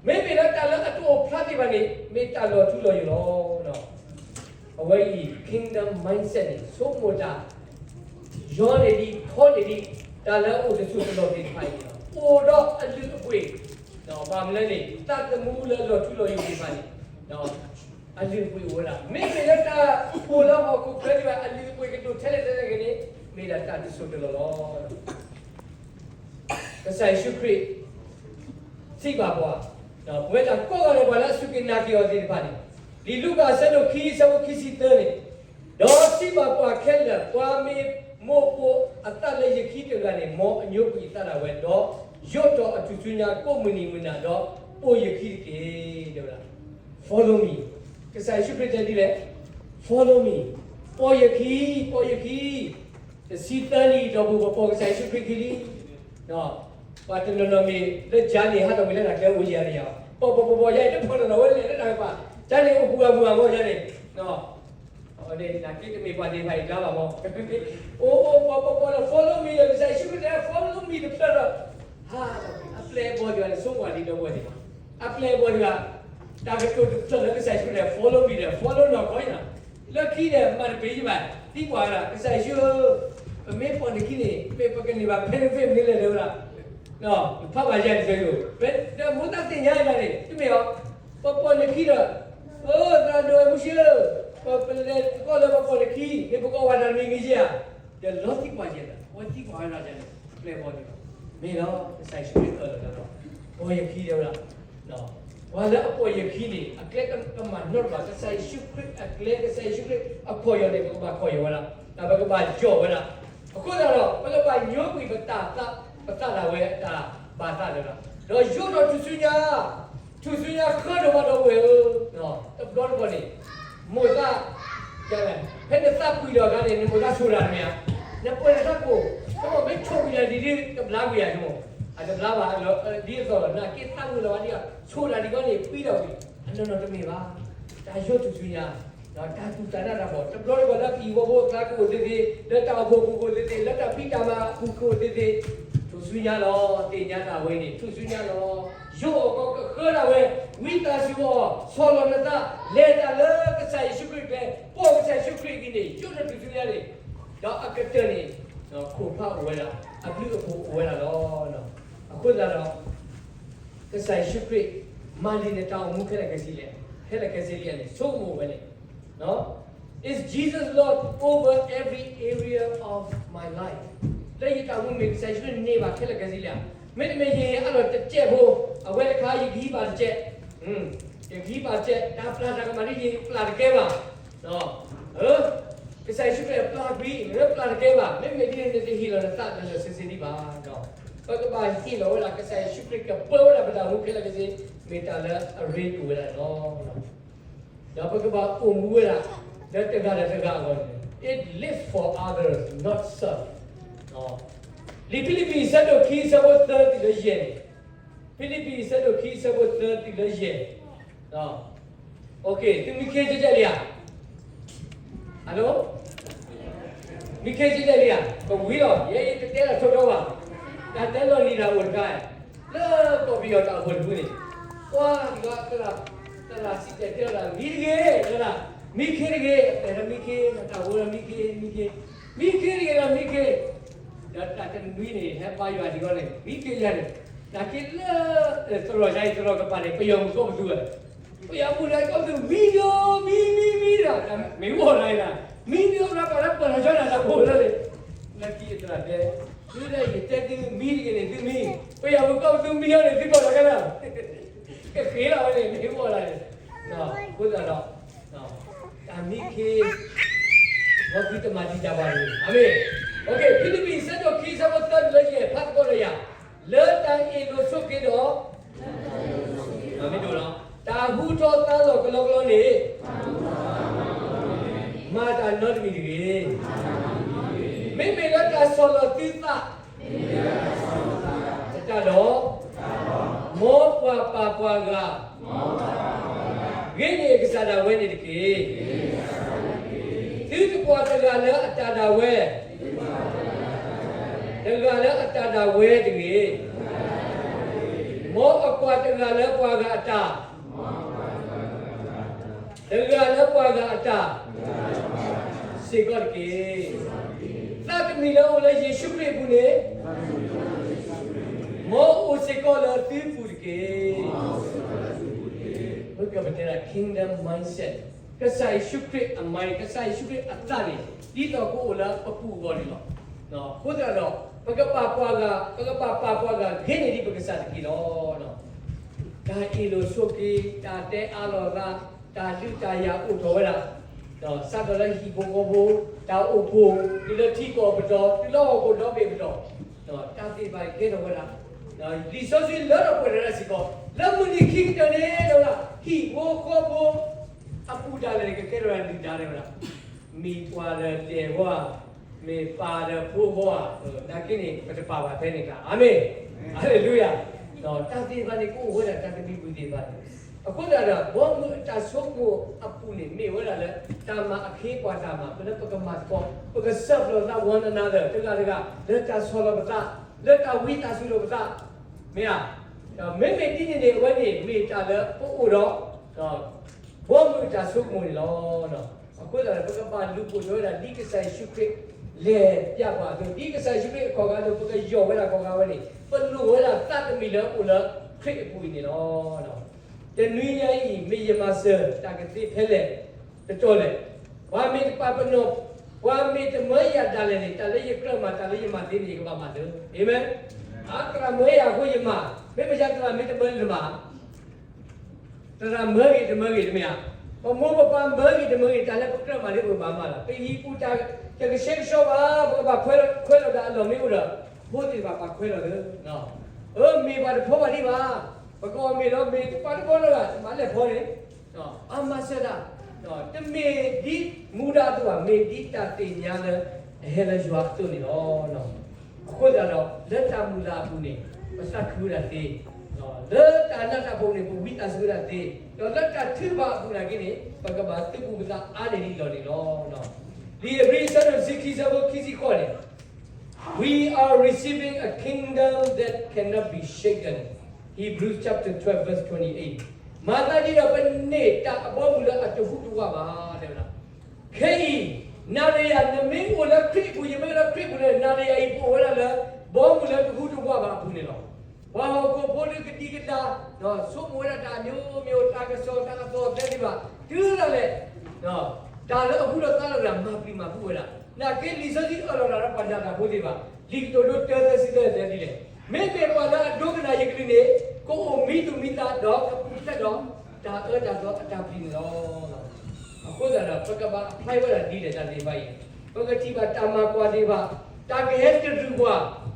မ့မ့ၢ်လၢတၢ်လၢအတအိၣ်ဖျါသ့ၣ်တဖၣ်န့ၣ် မ့ၢ်တၢ်လီၤထူလီၤယိာ်လီၤ. အဝဲအံၤ kingdom mindset န့ၣ် ဆိကမိၣ်တၢ် ယီန့ၢ်ဒံး ထီန့ၢ်ဒံး တၢ်လၢအအိၣ်တစိၢ်တလီၢ်သ့ၣ်တဖၣ်အံၤန့ၣ်လီၤ. အိၣ်ဒီးအလုၢ်အပှ့ၤ, ဘၣ်မနုၤလဲၣ်န့ၣ် သးသမူလၢလီၤထူလီၤယိာ်သ့ၣ်တဖၣ်န့ၣ် အလုၢ်အပှ့ၤအိၣ်ဝဲဒၣ်. မ့မ့ၢ်လၢတၢ်အိၣ်လၢဟီၣ်ခိၣ်ချၢသ့ၣ်တဖၣ် အလုၢ်အပှ့ၤကဒိၣ်ထဲလဲၣ်ထဲလဲၣ်ဂ့ၤန့ၣ် မ့ၢ်ဒၣ်တၢ်တစိၢ်တလီၢ်လီၤ. ကစၢ်ယ့ၣ်ၡူးခရံာ် စံးဘၣ်ပှၤ, ပဝဲဒၣ်ကိးဂၤဒဲး ပှၤလၢအစူၢ်က့ၤနာ်က့ၤအီၤသ့ၣ်တဖၣ်န့ၣ်, လံာ်လူၤကၣ်အဆၢဒိၣ်ခံ အဆၢဖိခံဆံသၢန့ၣ်, ဒီးစံးဘၣ်ပှၤခဲလၢာ်, ပှၤမ့ၢ်မိၢ်ပိာ်အသးလၢယခံတဂၤန့ၣ်, မ်အညိကွံာ်အသးဒၣ်ဝဲ, ဒီးယိးထီၣ်အထူၣ်စုညါကိးမုၢ်နံၤမုၢ်နၤ, ဒီးပိာ်ယခံတက့ၢ်, တဲဝဲဒၣ်. Follow me. ကစၢ်ယ့ၣ်ၡူးခရံာ်တဲဒ်လဲၣ်, Follow me. ပိာ်ယခံ, ပိာ်ယခံ. တဆံသၢနံၣ်အတီၢ်ပူၤ ပပိာ်ကစၢ်ယ့ၣ်ၡူးခရံာ်ခံလံ. ပှၤတနီၤနီၤမ့ၢ်လၢကၠါန့ၣ် ဟးထီၣ်ကွံာ်လၢတၢ်ကျဲအိၣ်ယံၤန့ၣ်ယါ, ပိာ်ပိာ်ပိာ်ပိာ်ယါအံၤ တဖီၣ်နီၢ်နီၢ်ဝဲလဲၤလၢတၢ်ကပၤ, ကၠါန့ၣ်အိၣ်ပူၤဂၤပူၤဂၤမ့ၢ်ယါန့ၣ်, နာ်က့တမ့ၢ်ပှၤသ့ၣ်တဖၣ်အံၤကျါဘၣ်မ့ၢ်, အိၣ်အိၣ်ပိာ်ပိာ်ပိာ်ဒီး follow me ဒီး ကစၢ်ယ့ၣ်ၡူးခရံာ်တဲ follow me တဖျၢၣ်ဒီး, အပျဲၢ်အဘီၣ်တဂၤန့ၣ် ဆိကမိၣ်ဒ်ဒီပုၢ်ဝဲၢ်သ့ၣ်တဖၣ်, အပျဲၢ်အဘီၣ်တဂၤ တၢ်ကတိၤတဖျၢၣ်လၢကစၢ်ယ့ၣ်ၡူးခရံာ်တဲ follow me ဒီး follow နီၢ်ကီၢ်အံၤန့ၣ်, လၢခံဒီးမၤတပ့ၤယဘၣ်, သံကွၢ်ဝဲဒၣ် ကစၢ်ယ့ၣ်ၡူးဧၢ, ပမ့ၢ်ပိာ်နခံန့ၣ် မ့ၢ်ပကန့ၢ်ဘၣ် benefit မနုၤလဲၣ် တဲဝဲဒၣ်, ဖးဘၣ်ယၤန့ၣ် ဒီးမိၢ်သးသ့ၣ်ညါယၤန့ၣ် တမ့ၢ်အီၤ, ပပိာ်နခံဒီး, အိၣ်သရၣ် ဒိၣ်ဝဲမုၢ်ဆ့ၣ်ဧၢ, ပလဲၤသကိးလၢပှၤပိာ်တခံ, မ့ၢ်ပကအီၣ်ဝဲတၢ်တမံၤမံၤဧါ, ဒီးလီၤသံကွၢ်ယဲၢ်, ပှၤသံကွၢ်ဝဲဒၣ်န့ၣ် ပျဲၢ်ဘီန့ၣ်လီၤ. မ့ၢ်လီၤ ကစၢ်ယ့ၣ်ၡူးခရံာ်အၢၣ်လီၤလီၤ, ပိာ်ယခံတဲဝဲဒၣ်, ပှၤလၢအပိာ်ယခံန့ၣ် အကျဲကမၤနီတဘၣ်, ကစၢ်ယ့ၣ်ၡူးခရံာ်အကျဲ, ကစၢ်ယ့ၣ်ၡူးခရံာ်အခီၣ်ယီၢ်န့ၣ် ပကဘၣ်ခီၣ်ယီၢ်ဝဲဒၣ်, ဒီးပကဘၣ်ယီၢ်ဝဲဒၣ်. အဃိသတးဒီး ပကဘၣ်ညိကွံာ်ပတၢ်သး, ပသးဒၣ်ဝဲအတၢ်ဘၣ်သးလၢၤလီၤ. ဒီးယိးထီၣ်ထူၣ်စုညါ, ထူၣ်စုညါဃၢဒိၣ်မးဒီပုၢ်ဝဲၢ်ဧၢ, တဘျီတခီၣ်န့ၣ် မိၢ်သး, ဖဲနသးပှံၢ်ဒီးအခါန့ၣ် နမိၢ်သးဆိၣ်တၢ်တမ့ၢ်ဧါ, နပှဲၤနသးကိၢ်, တမ့ၢ်ဆိၣ်ကွံာ်တၢ်ဒ်ဒ် တဘျါကွံာ်ဧါ, အတဘျါဘၣ်, ဒ်သိးလီၤ နာ်က့သးမုာ်လီၤဘၣ်ဒ်အံၤ ဆိၣ်တၢ်ဒ်အံၤန့ၣ် ပှံၢ်ထီၣ်ကွံာ်, အနီၢ်နီၢ်တမ့ၢ်ဘၣ်. တၢ်ယိးထူၣ်စုညါ, တၢ်သူၣ်တၢ်နးတၢ်ဖှီၣ်, တဘျီတခီၣ်လၢပဟံၣ်ဖိဃီဖိအသးကအိၣ်သ့သ့, လၢတၢ်အိၣ်ဖှိၣ်ပူၤကအိၣ်သ့သ့, လၢတၢ်ဖံးတၢ်မၤအပူၤကအိၣ်သ့သ့, ထူၣ်စုညါလီၤ. သ့ၣ်ညါတၢ်ဝဲန့ၣ် ထူၣ်စုညါလီၤ. ယိးအီၤကကဃၢဒၣ်ဝဲ, ဝံသးစူၤအီၤ, ဆီၣ်လီၤနသး, လဲၤတၢ်လၢကစၢ်ယ့ၣ်ၡူးခရံာ်ကျဲ, ပိာ်ကစၢ်ယ့ၣ်ၡူးခရံာ်အဂ့ၢ်န့ၣ် ယိးထီၣ်ထူၣ်စုညါန့ၣ်, ဒီးအကတၢၢ်န့ၣ် ခိၣ်ဖးအိၣ်ဝဲဒၣ်, အဘျုးအဖှိၣ်အိၣ်ဝဲဒၣ်လီၤ. အဃိသတးဒီး ကစၢ်ယ့ၣ်ၡူးခရံာ် မၤလံာ်နတၢ်အိၣ်မူခဲလၢာ်ခဲဆ့လဲၣ်, ခဲလၢာ်ခဲဆ့လံန့ၣ် ဆိကမိၣ်ဝဲန့ၣ်, Is Jesus Lord over every area of my life? လၢယတၢ်အိၣ်မူမ့ၢ်ကစၢ်ယ့ၣ်ၡူးန့ၢ်ဘၣ်ခဲလၢာ်ခဲဆ့လံဧါ. မ့တမ့ၢ်ယဟ့ၣ်အါထီၣ်တစဲးဖိ, အဝဲတခါယကဟံးဘၣ်တစဲး, ယကဟံးဘၣ်တစဲး, တၢ်ပျၢ်တၢ်ကမၣ်ဒ်ယပျၢ်တကဲဘၣ် ကစၢ်ယ့ၣ်ၡူးခရံာ်အပျၢ်ကွံာ် လၢပျၢ်တကဲဘၣ်, မ့မ့ၢ်ဒ်န့ၣ်နတဟ့ၣ်လီၤနသးလၢာ်လၢာ်ဆ့ဆ့ဒံးဘၣ်. ပကဘၣ်ဟ့ၣ်လီၤဝဲဒၣ်ကစၢ်ယ့ၣ်ၡူးခရံာ်ကပၢဝဲဒၣ်ပတၢ်အိၣ်မူခဲလၢာ်ခဲဆ့, မ့ၢ်တၢ်လၢအရ့ဒိၣ်ဝဲဒၣ်န့ၣ်လီၤ. ဒီးပကဘၣ်အိၣ်မူဝဲဒၣ် လၢတဂၤဒီးတဂၤအဂီၢ်န့ၣ်, it lives for others, not self. လံာ်ဖံလံးပံၤ အဆၢဒိၣ်ခံ အဆၢဖိသၢတုၤလၢယဲၢ်န့ၣ်, ဖံလံးပံၤ အဆၢဒိၣ်ခံ အဆၢဖိသၢတုၤလၢယဲၢ် သုမံခ့ကဲကဲလံဧါ, ဟဲလိ, မံခ့ကဲကဲလံဧါ, ပဝံၤလီၤ, ယဲယတတဲတၢ်ထိၣ်ဒီဘၣ်, တၢ်တဲလီၤလံၤတၢ်အိၣ်တခါ, လၢကီၢ်ပယီၤတၢ်အိၣ်ဖှိၣ်တဖုန့ၣ်, ပှၤတဂၤ, သရၣ်စံၣ်တဲၤတဲလီၤတၢ် မံတဂ့ၤ, မံခ့တဂ့ၤ, တဲဒီးမံခ့, တၢ်အိၣ်ဒီးမံခ့, မံခ့, မံခ့တဂ့ၤဒီးမံခ့, ဒီးတၢ်တနွံန့ၣ် ဟဲဘါယွၤဒံးအီၤန့ၣ် မံခ့ယၤန့ၣ်, နာ်က့လၢ သရိာ်ညါအံၤ သရိာ်ကပၤန့ၣ် ပယီၤမုၣ်ကီၢ်ပသူဝဲ, ပယီၤမုၣ်လၢကီၢ်ပသူ မံယိ မံ မံ မံဒီး မ့ၢ်ဝဲလၢ, မံမံအီၤလၢပှၤလၢပှၤလီၤဆီဒၣ်တၢ်ဖိလၢန့ၣ်, လၢခံအသရၣ်တဲ, သုလၢယတဲသုမံတဂ့ၤန့ၣ် သုမံ, ပယီၤမုၣ်ကီၢ်ပသူမံအီၤန့ၣ် သုကီၢ်လီၤကဲလၢ, ကဃ့လီၤဝဲန့ၣ် မ့ၢ်ဝဲလၢန့ၣ်, အဃိသတးဒီး တၢ်မံခ့, မ်သုတမၤတံာ်တာ်ဘၣ်တဂ့ၤ, အၤမ့ၣ်. ဖံလံးပံၤ အဆၢဒိၣ်ခံ အဆၢဖိသၢတုၤလၢယဲၢ် ဖးသကိးဒီးယၤ, လၢတၢ်အ့ၣ်လိာ်ဆိးက့ဒီး, မ့ၢ်ဒိၣ်လီၤ, တၢ်ဟူထီၣ်သါလီၤကလီကလီန့ၣ်, မၤတၢ်နီတမံၤတဂ့ၤ, မ့မ့ၢ်လၢတၢ်ဆီၣ်လီၤသုသး အတၢ်ဒီး, မ်ပှၤပာ်ပှၤဂၤ ဂ့ၤန့ၢ်အကစၢ်ဒၣ်ဝဲန့ၣ်တက့ၢ်. သုတကွၢ်တဂၤလၢအတၢ်ဒၣ်ဝဲ, တဂၤလၢအတၢ်ဒၣ်ဝဲတဂ့ၤ, မ်အကွၢ်တဂၤလၢပှၤဂၤအတၢ် တဂၤလၢပှၤဂၤအတၢ် စ့ၢ်ကီးတက့ၢ်. သးတမံၤလၢအအိၣ်လၢယ့ၣ်ၡူးခရံာ်အပူၤန့ၣ်, မ်အအိၣ်စ့ၢ်ကီးလၢသုပူၤတက့ၢ်. ပကတဲဒၣ် kingdom mindset, ကစၢ်ယ့ၣ်ၡူးခရံာ်အ mind, ကစၢ်ယ့ၣ်ၡူးခရံာ်အသးန့ၣ် ဒ်သိးကအိၣ်လၢပပူၤအဂီၢ်န့ၣ်လီၤ. အဃိသတးဒီး ပကပာ်ပှၤဂၤ, ပကပာ်ပှၤဂၤဂ့ၤန့ၢ်ဒံးပကစၢ်တက့ၢ်လီၤ. တၢ်အ့ၣ်လိာ်ဆိးက့, တၢ်တဲအါလိာ်သး, တၢ်ဒုးတၢ်ယၤအိၣ်ထီၣ်ဝဲဒၣ်, စးထီၣ်လၢဟံၣ်ဖိဃီဖိ, တၢ်အိၣ်ဖှိၣ်, တုၤလၢထံကီၢ်ပတီၢ်, တုၤလၢဟီၣ်ခိၣ်ဒီဘ့ၣ်ပတီၢ်, တၢ်သ့ၣ်တဖၣ်ကဲထီၣ်ဝဲဒၣ်. လံာ်စီဆှံလၢထီၣ်ပှဲၤထီၣ်ဝဲဒၣ်စ့ၢ်ကီး, လၢမုၢ်နံၤခံကတၢၢ်န့ၣ် တဲဝဲဒၣ် ဟံၣ်ဖိဃီဖိ အပူၤဒၣ်လဲာ်န့ၣ် ကကဲထီၣ်ဝဲဒၣ်လုၢ်ဒၢ်တဲဝဲဒၣ်, မ့ၢ်ပှၤလၢတဲာ်ဝဲ, မ့ၢ်ပၢ်ဒီးဖိဃီဧါ, နာ်က့န့ၣ် ပတပာ်ဘၣ်ဖဲန့ၣ်တခါ, အၤမ့ၣ်, ဟါလ့လူယၤ. တၢ်သ့ၣ်တဖၣ်န့ၣ် ကအိၣ်ဝဲဒၣ်တၢ်သဘံၣ်ဘုၣ်သ့ၣ်တဖၣ်န့ၣ်, အဃိသတးဒီး ဘီမုၢ်အတၢ်ဆိကမိၣ်အပူၤန့ၣ် မ့ၢ်ဝဲဒၣ်လၢ တၢ်မၤအခ့အပှၤတၢ်မၤ ပလၢပကမၤသကိး, ပကစၢ်ပျီသး one another တဂၤတဂၤ, လၢတၢ်ဆီၣ်လီၤပသး, လၢတၢ်ဝံသးစူၤလိာ်ပသး, မ့ၢ်ဧါ. မ့မ့ၢ်ဒ်န့ၣ်န့ၣ် အဝဲန့ၣ်မ့ၢ်တၢ်လၢပအိၣ်ဒီး ဘီမုၢ်အတၢ်ဆိကမိၣ်န့ၣ်လီၤ. အဃိသတးဒီး ပကဘၣ်လူၤပိာ်ထွဲဝဲဒၣ် ဒ်ကစၢ်ယ့ၣ်ၡူးခရံာ် လဲၤပျၢ်ပှၤအသိး, ဒ်ကစၢ်ယ့ၣ်ၡူးခရံာ်အခီၣ်ဂၤအသိး ပကယီၢ်ဝဲဒၣ်ခီၣ်ဂၤဝဲန့ၣ် ပလိၣ်ဝဲဒၣ်သးတမံၤလၢအအိၣ်လၢခရံာ်အပူၤအံၤန့ၣ်လီၤ. တနွံညါအံၤ မ့ၢ်ယမၤစၢၤတၢ်ကသ့ဖဲလဲၣ်တတီၤလဲၣ်. ပှၤမ့ၢ်တပာ်ပနီၣ်, ပှၤမ့ၢ်တမၢယၤဒၣ်လဲာ်န့ၣ် တၢ်လၢယကြၢးမၤ တၢ်လၢယမၤသ့န့ၣ် ယကဘၣ်မၤသ့. အၤမ့ၣ်. အသရၣ်မၢယၤအဃိယမၤ, မ့ၢ်မ့ၢ်ယသရၣ်မ့ၢ်တမၢန့ၣ်တမၤ သရၣ်မၢဂ့ၤတမၢဂ့ၤတမ့ၢ်ဧါ. ပမိၢ်ပပၢ်မၢဂ့ၤတမၢဂ့ၤ တၢ်လၢပကြၢးမၤလၢပကဘၣ်မၤလီၤ. ပဟံၣ်ပူၤတၢ်တကဆှဲကဆှီဘၣ်, ပကဘၣ်ခွဲးလီၤ, ခွဲးလီၤဒီးအလီၢ်မ့ၢ်အိၣ်ဒီး ဖိသ့ၣ်တဖၣ်ဘၣ်ခွဲးလီၤလၢ အၢ မ့ၢ်ပှၤတဖီဘၣ်ဒံးဘၣ်, ပကအီၣ်မ့ၤလီၤ မ့ၢ်တပှၤတဖီလၢၤဘၣ် မၤလဲၣ်ဖီန့ၣ် အမၤစၢၤတၢ်, တမ့ၢ်ဒ်မူဒါအသိးဘၣ်, မ့ၢ်ဒ်တၢ်သ့ၣ်ညါလၢအဟဲလၢယွၤအသိးန့ၣ်လီၤ. အဃိသတးဒီး လၢတၢ်မုၢ်လၢ်အပူၤန့ၣ် ပသးခုဝဲဒၣ်သ့, လၢတၢ်နးတၢ်ဖှီၣ်န့ၣ် ပဝံသးစူၤဝဲဒၣ်သ့, ဒီးလၢတၢ်ထုကဖၣ်အပူၤနာ်က့န့ၣ် ပကဘၣ်သုးဘူးပသးအါန့ၢ်ဒ်အံၤလီၤန့ၣ်လီၤ. Hebrews chapter six verse twenty-eight, we are receiving a kingdom that cannot be shaken. Hebrews chapter twelve verse twenty-eight. မၤသးဒ်ဒီးပန့ၢ်တၢ်အဘီအမုၢ်လၢအတဟူးတဝးဘၣ်, တဲဝဲဒၣ်. ခဲအံၤ နၤဒီးယၤ နမ့ၢ်အိၣ်လၢခရံာ်အပူၤ ယမ့ၢ်အိၣ်လၢခရံာ်အပူၤန့ၣ် နၤဒီးယၤအံၤ ပအိၣ်ဝဲဒၣ်လၢ ဘီအမုၢ်လၢတဟူးတဝးဘၣ်အပူၤန့ၣ်လီၤ. ပှၤဟီၣ်ခိၣ်ဖိဒုးကဒံကဒါ ဆိကမိၣ်ဝဲဒၣ်တၢ်အမျိုးမျိုး တၢ်ကစီၣ်တၢ်အသီၣ်သဲဒံးဘၣ် တုၤဒၣ်လဲာ် တၢ်လၢအဟူထီၣ်သါထီၣ်ဝဲဒၣ် မၤပျံၤမၤဖုးဝဲဒၣ်. နာ်က့လံာ်စီဆှံအၢၣ်လီၤတၢ်ဒီးပှၤဒၣ်တၢ်ဖိသ့ၣ်တဖၣ် လံာ်ကတိၤဒိ တၢ သၢဆံသၢ တဲဒ်လဲၣ်, မ့မ့ၢ်ပှၤလၢအဒိကနၣ်ယကလုၢ်န့ၣ် ကအိၣ်မံသူၣ်မံသးဒီးကပူၤဖျဲးဒီး တၢ်အၢတၢ်သီအတၢ်ပျံၤန့ၣ်လီၤ. အဃိသတးဒီး ပကဘၣ် apply ဝဲဒၣ်ဒ်လဲၣ်တၢ်သ့ၣ်တဖၣ်အံၤ, ပကထံၣ်ဘၣ်တၢ်မၤကွၢ်သ့ၣ်တဖၣ်, တၢ်ကဟဲတရံးပှၤ ဒ်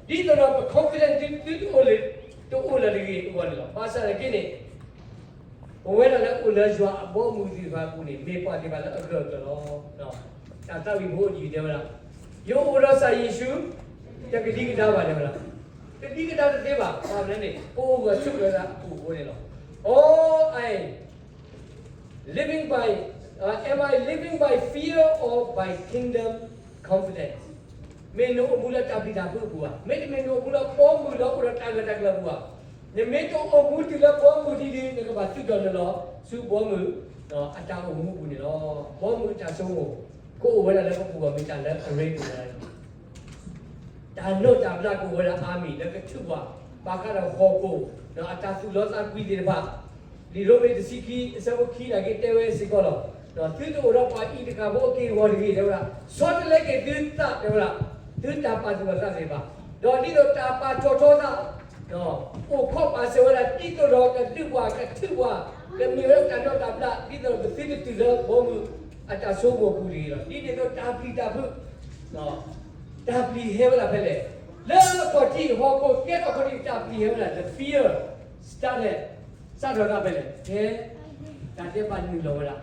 သိးဒီးပ confidence သုတအိၣ်လၢၤတဂ့ၤအဂီၢ်န့ၣ်လီၤ. ဘၣ်ဆၣ်သနာ်က့န့ၣ် ပဝဲဒၣ်လၢအိၣ်လၢယွၤအဘီအမုၢ်သ့ၣ်တဖၣ်အပူၤန့ၣ် မ့ၢ်ပှၤသ့ၣ်တဖၣ်လၢအဂၢၢ်အကျၢၤလီၤ. တၢ်သးဝံၣ်ဖိအယံၤတဲဝဲဒၣ်, ယအိၣ်ဒီးကစၢ်ယ့ၣ်ၡူး တကဒံကဒါဘၣ် တဲဝဲဒၣ်, ကဒံကဒါတသ့ဘၣ်. ဘၣ်မနုၤလဲၣ်န့ၣ် ပအိၣ်ဂၢၢ်ဆိးကျၢၤသးအပူၤအဃိန့ၣ်လီၤ. Or I living by, uh, am I living by fear or by kingdom confidence? မ့ၢ်နအိၣ်မူလၢတၢ်ပျံၤတၢ်ဖုးအပူၤဧါ, မ့တမ့ၢ်နအိၣ်မူလၢဘီမုၢ်လၢအိၣ်ဒီးတၢ်ဂၢၢ်တၢ်ကျၢၤအပူၤဧါ. နမ့ၢ်တအိၣ်မူတုၤလၢဘီမုၢ်ဒ်န့ၣ် နကဘၣ်သူၣ်ထီၣ်နလီၤဆူဘီမုၢ် အတၢ်အိၣ်မူအပူၤန့ၣ်လီၤ. ဘီမုၢ်အတၢ်ဆိကမိၣ် ကအိၣ်ဝဲဒၣ်လၢပပူၤ မ့ၢ်တၢ်လၢအရ့ဒိၣ်ဝဲဒၣ်န့ၣ်လီၤ. တၢ်နီၢ်တၢ်ဘျၣ်ကအိၣ်ဝဲဒၣ်အါမံၤ လၢကထုးပှၤ ဘၣ်ဃးဒီးဟီၣ်ခိၣ် ဒီးအတၢ်သူၣ်လီသးကွံသ့ၣ်တဖၣ်, လံာ်ရိမ့ၤတဆံခံ အဆၢဖိခံနာ်က့ တဲဝဲစ့ၢ်ကီးလီၤ. သုတအိၣ်ဒီးပှၤအံၤတကးဖိအက့ၢ်အဂီၤတဂ့ၤ တဲဝဲဒၣ်, ဆီတလဲက့ၤသုသး တဲဝဲဒၣ်, သုတၢ်ပာ်သူၣ်ပာ်သးသ့ၣ်တဖၣ်, ဒီးဒ်သိးတၢ်ပာ်ထီၣ်ထီသး အိၣ်ခိးပာ်စၢၤဝဲဒၣ် ဒ်သိးဒီးကဒုးပှၤကထုးပှၤ ကမ့ၢ်ဝဲဒၣ်တၢ်နီၢ်တၢ်ဘျၣ် ဒ်သိးဒီးပသုတတုၤလၢဘီမုၢ်အတၢ်ဆိကမိၣ်အပူၤတဂ့ၤလီၤ. ဒ်န့ၣ်အသိးတၢ်ပျံၤတၢ်ဖုး တၢ်ပျံၤဟဲဝဲဒၣ်ဖဲလဲၣ်. လၢအခီၣ်ထံးဟီၣ်ခိၣ်ကဲထီၣ်ခီၣ်ထံး တၢ်ပျံၤဟဲဝဲဒၣ် the fear started, စးထီၣ်ဒၣ်ဖဲလဲၣ်, ဖဲတၢ်ဒဲးဘးနုာ်လီၤဝဲဒၣ်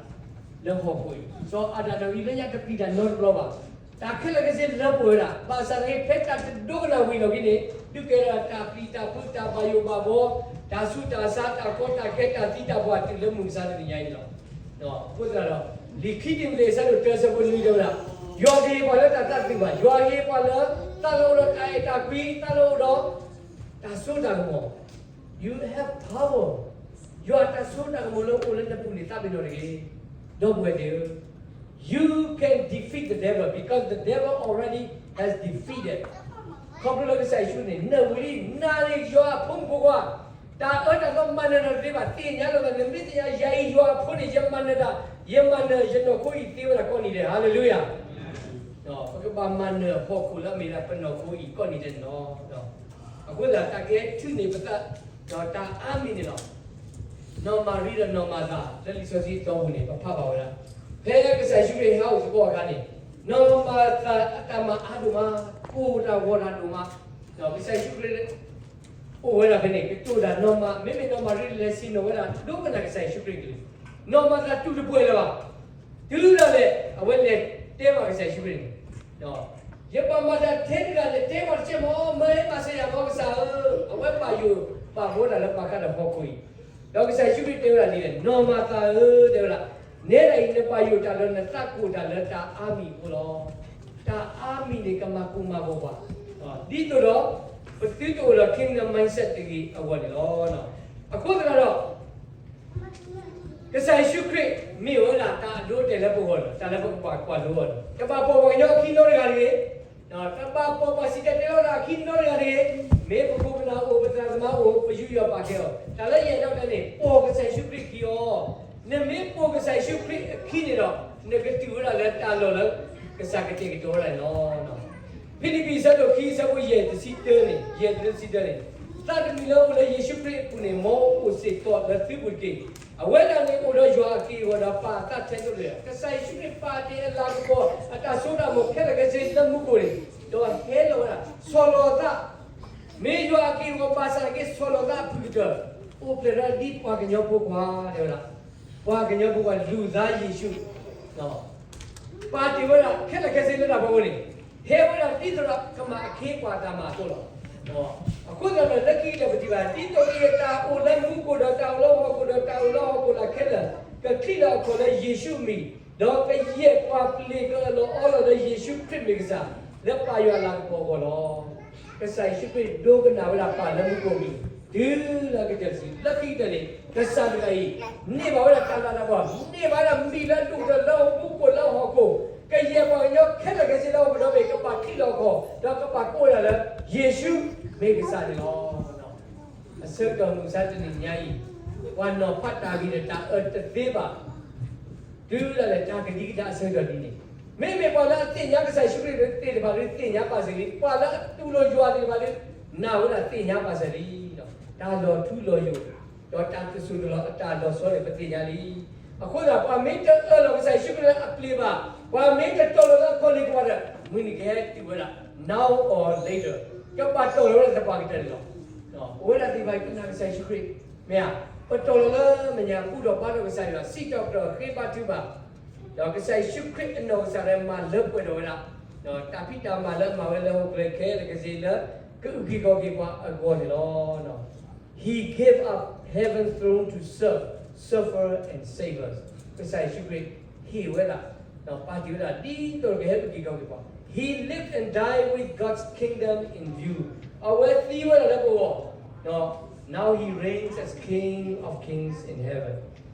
လၢဟီၣ်ခိၣ်အံၤ စီၤအၤဒၣ်ဒီးအံၤလၢညါတပျံၤတၢ်နီတဘျီဘၣ်. တၢ်ခဲလၢာ်ခဲဆ့လၢပှဲၤဝဲဒၣ်, ဘၣ်ဆၣ်သနာ်က့ ဖဲတၢ်တဒိကနၣ်ဝံၤလီၤက့ၤန့ၣ် ဒုးကဲဒၣ်တၢ်ပျံၤတၢ်ဖုး တၢ်ဘၣ်ယိၣ်ဘၣ်ဘှီ တၢ်ဆူးတၢ်ဆါ တၢ်ကီတၢ်ခဲ တၢ်သံတၢ်ပှၢ်တုၤလၢမုၢ်မဆါတနံၤညါအံၤန့ၣ်လီၤ. အဃိသတးဒီး လံာ်ခံတံၤမသ့း အဆၢဒိၣ်တၢ အဆၢဖိနွံတဲဝဲဒၣ်, ယွၤတဟ့ၣ်ပှၤလၢတၢ်သးသုးဘၣ်, ယွၤဟ့ၣ်ပှၤလၢ သးလၢအအိၣ်ဒီးတၢ်အဲၣ်တၢ်ကွံ သးလၢအအိၣ်ဒီး တၢ်စိတၢ်ကမီၤ You have power. ယွၤအတၢ်စိတၢ်ကမီၤလၢအအိၣ်လၢနပူၤန့ၣ် သးပ့ၤနီၣ်တဂ့ၤ. ဒီပုၢ်ဝဲၢ်သ့ၣ်ဧၢ, you can defeat the devil because the devil already has defeated. ခီဖျိလၢကစၢ်ယ့ၣ်ၡူးန့ၣ် နၢ်ဝံၤလံ နၤန့ၣ် ယွၤအဖိမုၣ်ဖိခွါ, တၢ်အၢတၢ်သီမၤနၢၤနၤတသ့ဘၣ်, သ့ၣ်ညါလိာ်သး နမ့ၢ်သ့ၣ်ညါ ယၤအံၤယွၤအဖိန့ၣ် ယမၤနၢၤတၢ်, ယမၤနၢၤယနီၢ်ခိအံၤသ့ဝဲဒၣ်ကိးနံၤဒဲး, ဟါလ့လူယၤ. ပကဘၣ်မၤနၢၤဟီၣ်ခိၣ်လၢအမ့ၢ်ဒၣ်ပနီၢ်ခိအံၤကိးနံၤဒဲးန့ၣ်လီၤ. အဃိသတး တၢ်ကဟဲထုးန့ၢ်ပသး ဒီးတၢ်အါမံၤန့ၣ်လီၤ. နီၢ်မၤရံဒီးနီၢ်မၤသၤ လၢလံာ်စီဆှံအတီပူၤန့ၣ် ပဖးဘၣ်ဝဲဒၣ်, ဖဲကစၢ်ယ့ၣ်ၡူးခရံာ်ဟဲအိၣ်သကိးအခါန့ၣ်, နီၢ်မၤသၤအတၢ်မၤအါဒိၣ်မး, ကိၢ်တၢ်ဂီၤတၢ်ဒိၣ်မး, ဒီးကစၢ်ယ့ၣ်ၡူးခရံာ် အိၣ်ဝဲဒၣ်ဖဲန့ၣ် ကတိၤတၢ်နီၢ်မၤ, မ့မ့ၢ်နီၢ်မၤရံလဲၤဆ့ၣ်နီၤဝဲဒၣ် ဒိကနၣ်ကစၢ်ယ့ၣ်ၡူးခရံာ်အကလုၢ်, နီၢ်မၤသၤတူၢ်တပှဲၤလၢၤဘၣ်. တုၤဒၣ်လဲာ် အဝဲလဲၤတဲဘၣ်ကစၢ်ယ့ၣ်ၡူးခရံာ်န့ၣ်, ယဘၣ်မၤတၢ်ထဲတဂၤန့ၣ် တဲပှၤတကဲမ့ၢ် မၢဟဲမၤစၢၤယၤမ့ၢ်ကစၢ်ဧၢ, အဝဲဘၣ်ယိၣ်ဘၣ်ဘှီတၢ်လၢဘၣ်ဃးဒီးဟီၣ်ခိၣ်အံၤ, ဒီးကစၢ်ယ့ၣ်ၡူးခရံာ်တဲဝဲဒၣ်ဒ်လဲၣ်, နီၢ်မၤသၤဧၢ, တဲဝဲဒၣ်, နဲဒၣ်အံၤ နဘၣ်ယိၣ်တၢ်လၢနသးကိၢ်တၢ်လၢတၢ်အါမံၤအဃိလီၤ. တၢ်အါမံၤန့ၣ် ကမၤကိၢ်မၤဂီၤပှၤ, ဒ်သိးဒီး ပသုတအိၣ်ဒီး kingdom mindset တဂ့ၤအဂီၢ်န့ၣ်လီၤ. အဃိသတးဒီး ကစၢ်ယ့ၣ်ၡူးခရံာ် မ့ၢ်ဝဲဒၣ်တၢ်အဒိအတဲာ်လၢပဂီၢ်လီၤ, တၢ်လၢပကဘၣ်ကွၢ်လိအီၤန့ၣ် တဘၣ်ပိာ်ပှၤကညီအခံနီတဂၤတဂ့ၤ, တဘၣ်ပိာ်ပှၤစံၣ်တဲၤတဲလီၤတၢ်အခံနီတဂၤတဂ့ၤ. မ့ၢ်ပခိၣ်ပနၢ်အိၣ် ပသရၣ်သမါအိၣ် ပယူးယီၣ်ပာ်ကဲအီၤ. တၢ်လၢယအဲၣ်ဒိးတဲန့ၣ် ပိာ်ကစၢ်ယ့ၣ်ၡူးခရံာ်အခံအီၤ. နမ့ၢ်ပိာ်ကစၢ်ယ့ၣ်ၡူးခရံာ်အခံန့ၣ်ဒီး နကတုၤဝဲဒၣ်လၢတၢ်လီၢ်လၢ ကစၢ်ကတဲာ်ကတီၤဝဲဒၣ်န့ၣ်လီၤ. ဖံလံးပံၤ အဆၢဒိၣ်ခံ အဆၢဖိယဲၢ် တဆံတၢန့ၣ်, ယဲၢ်တဆံတၢန့ၣ်, သးတမံၤလၢအိၣ်လၢယ့ၣ်ၡူးခရံာ်အပူၤန့ၣ် မ်အအိၣ်စ့ၢ်ကီးလၢသုပူၤတက့ၢ်. အဝဲဒၣ်န့ၣ်အိၣ်ဒီးယွၤအက့ၢ်အဂီၤဒီးပာ်အသးထဲသိးတဂ့ၤ. ကစၢ်ယ့ၣ်ၡူးခရံာ်ပာ်တ့ၢ်အလၤကပီၤ အတၢ်စိတၢ်ကမီၤခဲလၢာ်ခဲဆ့လၢမူခိၣ်န့ၣ်, ဒီးဟဲလီၤဝဲဒၣ် ဆီၣ်လီၤအသး, မ့ၢ်ယွၤအက့ၢ်အဂီၤဘၣ်ဆၣ်က့ ဆီၣ်လီၤသးအဖုၣ်ကတၢၢ်, အိၣ်ဖျဲၣ်ထီၣ်ဒ်ပှၤကညီဖိခွါ တဲဝဲဒၣ်, ပှၤကညီဖိခွါ လူၤသးယ့ၣ်ၡူး ပာ်တ့ၢ်ဝဲဒၣ်ခဲလၢာ်ခဲဆ့လၢတၢ်ဖီခိၣ်န့ၣ်, ဟဲဝဲဒၣ်ဒ်သိးဒီးကမၤအခ့အပှၤတၢ်မၤအသိးလီၤ. အဃိသတးဒီး လၢခံကတၢၢ်ပထံၣ်ဘၣ် ဒ်သိးကယဲၢ်တၢ်အိၣ်လၢမူခိၣ်ဒီးတၢ်အိၣ်လၢဟီၣ်ခိၣ်ဒီးတၢ်အိၣ်လၢဟီၣ်ခိၣ်လၢခဲလၢာ် ကချံးလီၤအခီၣ်လၢယ့ၣ်ၡူးအမံၤ, ဒီးကယဲၢ်ပှၤပျ့ၤကအၢၣ်လီၤအီလီၤလၢယ့ၣ်ၡူးခရံာ်မ့ၢ်ကစၢ်, လၢပာ်ယွၤအလၤကပီၤအဂီၢ်လီၤ. ကစၢ်ယ့ၣ်ၡူးခရံာ်ဒိကနၣ်ဝဲဒၣ်ပၢ်လၢမူခိၣ်အမံၤ, တုၤလၢကတၢၢ်တစု လၢခံကတၢၢ်န့ၣ် ကစၢ်တဂၤအံၤ န့ၢ်ဘၣ်ဝဲဒၣ်တၢ်လၤတၢ်ကပီၤ, န့ၢ်ဘၣ်ဝဲဒၣ်မံၤလၢအဒိၣ်ကတၢၢ်လၢမူခိၣ်လၢဟီၣ်ခိၣ်, ကယဲၢ်ပှၤကညီခဲလၢာ်ခဲဆ့လၢဟီၣ်ခိၣ်ဒီဘ့ၣ် ကဘၣ်ချံးလီၤအခီၣ် ဒီးကဘၣ်ကိးဝဲဒၣ်လၢ ယ့ၣ်ၡူးမ့ၢ်ကစၢ်န့ၣ်လီၤ. အဆၢကတီၢ်မုၢ်မဆါတနံၤညါအံၤ, ပှၤနီၤဖးတၢ်ဂ့ၤဒီးတၢ်အၢတသ့ဘၣ် တုၤဒၣ်လဲာ်တၢ်ကဒံကဒါအဆၢကတီၢ်ဒ်န့ၣ်, မ့မ့ၢ်ပှၤလၢအသ့ၣ်ညါကစၢ်ယ့ၣ်ၡူးခရံာ်သ့ၣ်တဖၣ်ဒီးသ့ၣ်ညါဘၣ်စ့ၢ်လံ, ပှၤလၢအတူၢ်လိာ်ယွၤသ့ၣ်တဖၣ်ဒီး နာ်ဝဲဒၣ်သ့ၣ်ညါဘၣ်စ့ၢ်လံ, တၢ်လီၤထူလီၤယိာ် ဒီးတၢ်တစိၢ်တလီၤအတၢ်လီၤဆီန့ၣ် ပသ့ၣ်ညါလံ. အဃိသတး ပှၤမ့ၢ်တအၢၣ်လီၤကစၢ်ယ့ၣ်ၡူးခရံာ်လၢအပျ့ၤဘၣ်, ပှၤမ့ၢ်တတီၢ်လီၤလၢအခီၣ်လ့ၣ်ကဝီၤဒီး မုၢ်နံၤကဟဲတုၤဝဲဒၣ် now or later, ကဘၣ်တီၢ်လီၤဝဲဒၣ်သပှၢ်ကတၢၢ်န့ၣ်လီၤ. ပဝဲဒၣ်သ့ၣ်တဖၣ်ကနာ်ကစၢ်ယ့ၣ်ၡူးခရံာ်, မ့ၢ်ဧါ, ပတီၢ်လီၤလၢမဲာ်ညါ ဘူၣ်ထီၣ်ဘါထီၣ်ကစၢ်ယွၤ, စံးထီၣ်ပတြၢၤဃ့ဘါထုကဖၣ်, ဒီးကစၢ်ယ့ၣ်ၡူးခရံာ်အနီၢ်ကစၢ်ဒၣ်မၤလၢပှဲၤထီၣ်ဝဲဒၣ် တၢ်ဖံးတၢ်မၤလၢအမၤဝဲလၢဟီၣ်ခိၣ်ချၢခဲလၢာ်ခဲဆ့လၢ ကအုၣ်က့ၤခီၣ်က့ၤပှၤအဂီၢ်န့ၣ်လီၤ. He gave up heaven's throne to serve, suffer and save us. ကစၢ်ယ့ၣ်ၡူးခရံာ်ဟ့ၣ်ဝဲဒၣ်, ဒီးပာ်တ့ၢ်ဝဲဒၣ် ဒ်သိးကဟဲအုၣ်က့ၤခီၣ်က့ၤပှၤ, He lived and died with God's kingdom in view. အဝဲသံဝဲဒၣ်လၢပဂီၢ်, now he reigns as King of kings in heaven.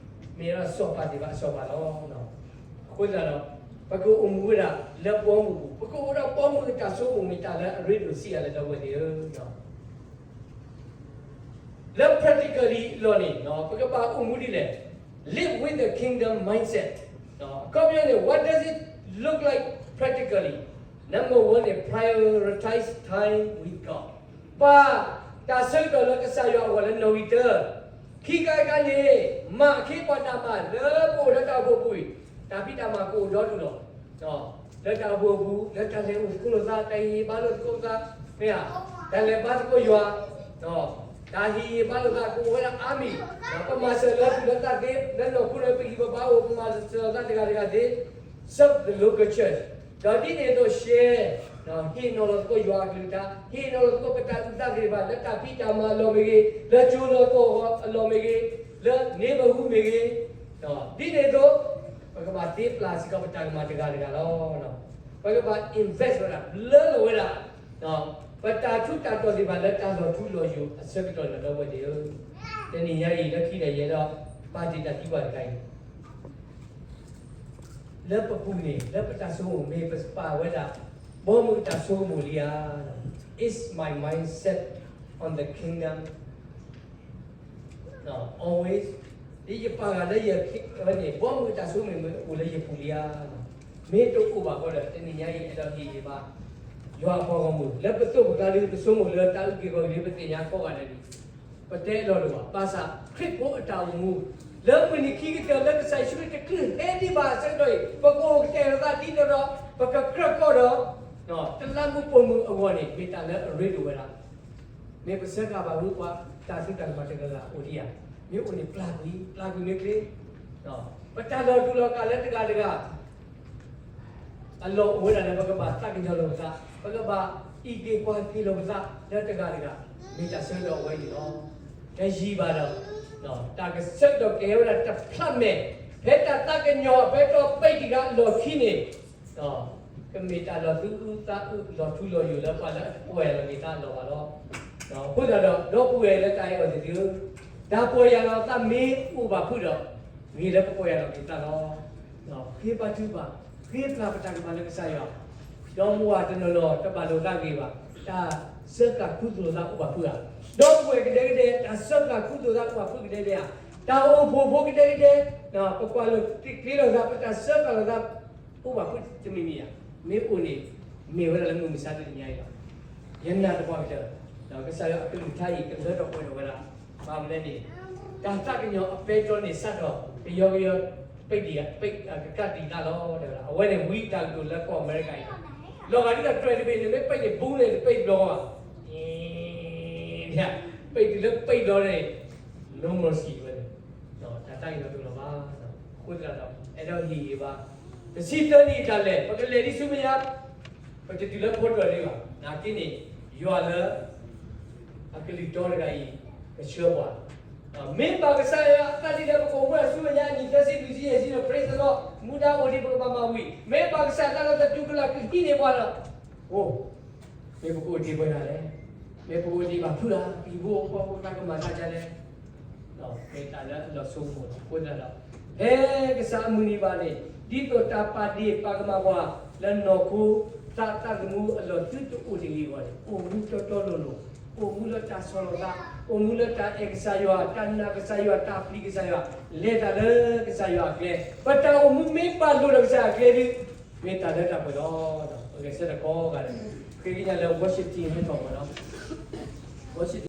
မ့ၢ်ဝဲဒၣ်စီၤပၤသ့ၣ်တဖၣ်အစီၤပၤလီၤ. အဃိသတးဒီး ပကအိၣ်မူဝဲဒၣ်လၢဘီမုၢ်အပူၤ, ပကအိၣ်ဒီးဘီမုၢ်အတၢ်ဆိကမိၣ် မ့ၢ်တၢ်လၢအရ့ဒိၣ်ဆံးအါလၢ ဒီပုၢ်ဝဲၢ်သ့ၣ်ဧၢ. လၢ practically အလီၢ်န့ၣ် ပကဘၣ်အိၣ်မူဒ်လဲၣ်, live with the kingdom mindset. အခီပညီန့ၣ် what does it look like practically? Number one န့ၣ် prioritize time with God. ပာ်တၢ်ဆၢကတီၢ်လၢကစၢ်ယွၤအဂီၢ်လၢနီၣ်ဂံၢ်တၢ, ခံခါတခါန့ၣ် မၤအခ့အပှၤတၢ်မၤလၢပအိၣ်လၢတၢ်အိၣ်ဖှိၣ်အပူၤအံၤ, တၢ်ဖံးတၢ်မၤကအိၣ်ဒီဒူၣ်လီၤ. လၢတၢ်အိၣ်ဖှိၣ်အပူၤ, လၢတၢ်လဲၤအိၣ်သကိးလိာ်သး, တၢ်ဟ့ၣ်ဂံၢ်ဟ့ၣ်ဘါလိာ်သကိးသး, မ့ၢ်ဧါ, တၢ်လဲၤဘါသကိးယွၤ, တၢ်ဟ့ၣ်ဂံၢ်ဟ့ၣ်ဘါလိာ်သးကအိၣ်ဝဲဒၣ်အါမံၤ, ပမၤစၢၤလၢသူၣ်လၢသးသ့, လၢနီၢ်ခိန့ၣ် ပဂံၢ်ပဘါအိၣ်, ပမၤစၢၤလိာ်သးတဂၤတဂၤသ့, serve the local church. ဒီးဒ်န့ၣ်အသိး share, ဟ့ၣ်နီၤလီၤသကိးယွၤအကလုၢ်ကထါ, ဟ့ၣ်နီၤလီၤသကိးပတၢ်အုၣ်သးသ့ၣ်တဖၣ် လၢတၢ်ဖံးတၢ်မၤအလီၢ်မ့ၢ်ဂ့ၤ, လၢကၠိလီၤကီၢ်အလီၢ်မ့ၢ်ဂ့ၤ, လၢ neighborhood မ့ၢ်ဂ့ၤ, ဒ်န့ၣ်အသိး ပကဘၣ်သ့ပျၢ်စ့ၢ်ကီးပတၢ်ကမၣ်တဂၤတဂၤလီၤ. ပကဘၣ် invest ဝဲဒၣ်, လၢလီၤဝဲဒၣ် ပတၢ်ထူးတၢ်တီၤသ့ၣ်တဖၣ်လၢတၢ်လီၤထူလီၤယိာ်အဆၢကတီၢ်န့ၣ် ဒီပုၢ်ဝဲၢ်သ့ၣ်ဧၢ. တနံၤညါအံၤ လၢခံန့ၣ် ယအဲၣ်ဒိးပာ်တ့ၢ်တၢ်သံကွၢ်တခါအံၤ လၢပပူၤန့ၣ် လၢပတၢ်ဆိကမိၣ် မ့ၢ်ပပာ်ဝဲဒၣ် ဘီမုၢ်တၢ်ဆိကမိၣ်လံဧါ. Is my mind set on the kingdom always? ဒ်ယပာ်ဂၤလၢယ ဝဲန့ၣ် ဘီမုၢ်တၢ်ဆိကမိၣ်မ့ၢ်အိၣ်လၢယပူၤလံဧါ. မ့ၢ်တအိၣ်ဘၣ်အဃိဒီး တနံၤညါအံၤ အဲၣ်ဒိးဟ့ၣ်ဂံၢ်ဘါ ယွၤအပှၤဂီၢ်မုၢ် လၢပသိးပကျါဒ်ပဆိကမိၣ်လၢတၢ်အုၣ်က့ၤခီၣ်က့ၤဒ်ပသ့ၣ်ညါကိးဂၤဒဲးန့ၣ် ပတဲလီၤတအိၣ်ဘၣ်. ဘၣ်ဆၣ်ခရံာ်ဖိအတၢ်အိၣ်မူ လၢမုၢ်နံၤခံကတၢၢ်လၢကစၢ်ယ့ၣ်ၡူးခရံာ်တချုးဟဲဒံးဘၣ်အဆၢကတီၢ်အံၤ ပကအိၣ်ကတဲာ်လိာ်သးဒ်သိးဒီး ပကကြၢးကီၢ်ဒီး တလးမူးပိာ်မုၣ်အဂီၢ်န့ၣ် မ့ၢ်တၢ်လၢအရ့ဒိၣ်ဝဲဒၣ်. မ့ၢ်ပဆၢဂ့ၤဘၣ်ဝဲပှၤတၢ်သံတၢ်ကမၣ်တဂၤဂၤအိၣ်ဒံးဧါ. မ့ၢ်အိၣ်န့ၣ်ပျၢ်ကွံာ်, ပျၢ်ကွံာ်မ့ၢ်ချ့ ပတၢ်လီၤတူာ်လီၤကာ်လၢတဂၤတဂၤ အလီၢ်အိၣ်ဝဲဒၣ်လၢပကဘၣ်သးကညီၤလိာ်ပသး, ပကဘၣ်အံးက့ၤကွၢ်က့ၤလိာ်ပသးလၢတဂၤတဂၤ မ့ၢ်တၢ်ဆၢကတီၢ်အဝဲအံၤလီၤ. တယံာ်ဘၣ်ဒီး တၢ်ကဆၢကတီၢ်ကဲဝဲဒၣ်တဖျးမဲာ်, ဖဲတၢ်သးကညီၤ ဖဲတီၢ်ပံးတံၢ်ဃာ်အလီၢ်ခံန့ၣ် ကမ့ၢ်တၢ်လီၤသူၣ်အုးသးအုး လီၤထူလီၤယိာ်လၢပှၤလၢအတပီၢ်ယၢ်လီၤက့ၤသးအလီၢ်ဘၣ်လီၤ. အဃိသတးဒီး ဒီပုၢ်ဝဲၢ်လၢတၢ်အဲၣ်အီၤသ့ၣ်ဧၢ, တၢ်ပီၢ်ယၢ်လီၤသးမ့ၢ်အိၣ်ဘၣ်ဖုးဒီး ဂ့ၤလၢပပီၢ်ယၢ်လီၤက့ၤသးလီၤ. ဃ့ဘါထုကဖၣ်, ဃ့ပျၢ်ပတၢ်ကမၣ်လၢကစၢ်ယွၤ ဒီပုၢ်ဝဲၢ်တနီၤနီၤ တဘၣ်လိာ်သးဂ့ၤဘၣ်, တၢ်စၢဃာ်ခူသူၣ်လိာ်သးအိၣ်ဘၣ်ဖုးဧါ. ဒီပုၢ်ဝဲၢ်ကဒဲကဒဲ တၢ်စၢဃာ်ခူသူၣ်လိာ်သးအိၣ်ဘၣ်ဖုးကဒဲကဒဲဧါ. တၢ်အိၣ်ဖှိၣ်ဖိကဒဲကဒဲ, ပကွၢ်လိာ်သး ပတၢ်စၢဃာ်လိာ်သး အိၣ်ဘၣ်ဖုးတမံၤမံၤဧါ. မ့ၢ်အိၣ်န့ၣ် မ့ၢ်ဝဲဒၣ်လၢမုၢ်မဆါတနံၤညါအံၤလီၤ. ယနာ်သပှၢ်ကတၢၢ်, ကစၢ်ယွၤအကလုၢ်ကထါအံၤ ကလၢထီၣ်ပှဲၤထီၣ်ဝဲဒၣ်, ဘၣ်မနုၤလဲၣ်န့ၣ်, တၢ်သးကညီၤအပဲတြီန့ၣ် စးထီၣ်ကယီကယီ ပ့းဒံး ပ့း ကကးတံာ်သးလီၤ တဲဝဲဒၣ်. အဝဲန့ၣ်ဝံတၢ်ကတိၤလၢကီၢ်အမဲရကၤအံၤ, လီၤဂာ်ဒ်သိးတြဲၤတဘ့ၣ်န့ၣ် မ့ၢ်ပ့းန့ၣ် ဘူးန့ၣ် တပ့းဘျီဘၣ်, ပ့းတုၤလၢပ့းဘျီန့ၣ် no mercy ဝဲန့ၣ်, တၢ်သးကညီၤတအိၣ်လၢၤဘၣ်. အဃိသတးဒီး အဲၣ်ဒိးဟ့ၣ်ဂံၢ်ဘါ, တဆံသၢနံၣ်အတၢ်လဲၤ ပကလဲၤဒ်ဆူမဲာ်ညါ, ပတတုၤလၢဖိတြၢၤဒံးဘၣ်. နာ်က့န့ၣ် ယွၤလၢ အကလုၢ်တီတဂၤအံၤ ကဆှၢပှၤ, မ့ၢ်ဘၣ်ကစၢ်ယွၤအသးဒ်လဲၣ် ပကအိၣ်မူဆူမဲာ်ညါ နံၣ်သၢဆံလွံၢ်ဆံယဲၢ်ဆံဒီး praise the Lord မူဒါအိၣ်ဒံး ပကဘၣ်မၤဝံၤ, မ့ၢ်ဘၣ်ကစၢ်ယွၤအသးလၢသတူၢ်ကလာ် ကဟံးန့ၢ်ပှၤဒီး, အိ, မ့ၢ်ပကအိၣ်တ့ၢ်ပှဲၤဒၣ်လဲၣ်, မ့ၢ်ပကအိၣ်ဒံးဘၣ်ဖုးဧါ, ပဟံၣ်ဖိဃီဖိသးကမၤသးဒ်လဲၣ် မ့ၢ်တၢ်လၢအလီၤဆိကမိၣ်အဃိသတးဒီး, ဖဲကစၢ်အမုၢ်နံၤဘၣ်န့ၣ် ဒ်သိးတၢ်ပာ်ဒ့ၣ်ပာ်ကမၣ်ပှၤ လၢနီၢ်ခိသးသမူအလီၢ်သုတအိၣ်တဂ့ၤအဂီၢ်န့ၣ် အိၣ်မူတီတီလိၤလိၤ, အိၣ်မူလၢတၢ်ဆီၣ်လီၤသး, အိၣ်မူလၢတၢ်အဲၣ်ကစၢ်ယွၤ, တၢ်နာ်ကစၢ်ယွၤ, တၢ်ပျံၤကစၢ်ယွၤ, လဲၤတၢ်လၢကစၢ်ယွၤအကျဲ, ပတၢ်အိၣ်မူမ့ၢ်ဘၣ်လိာ်ဒီးကစၢ်အကျဲဒီး, မ့ၢ်တၢ်လၢတၢ်ပှဲၤလီၤ. ပဂဲၤဆၢထၢၣ်ကိးဂၤဒဲး, ဃ့ကညးလၢ worship team ဟဲထီၣ်မၢ်နီၤ, worship team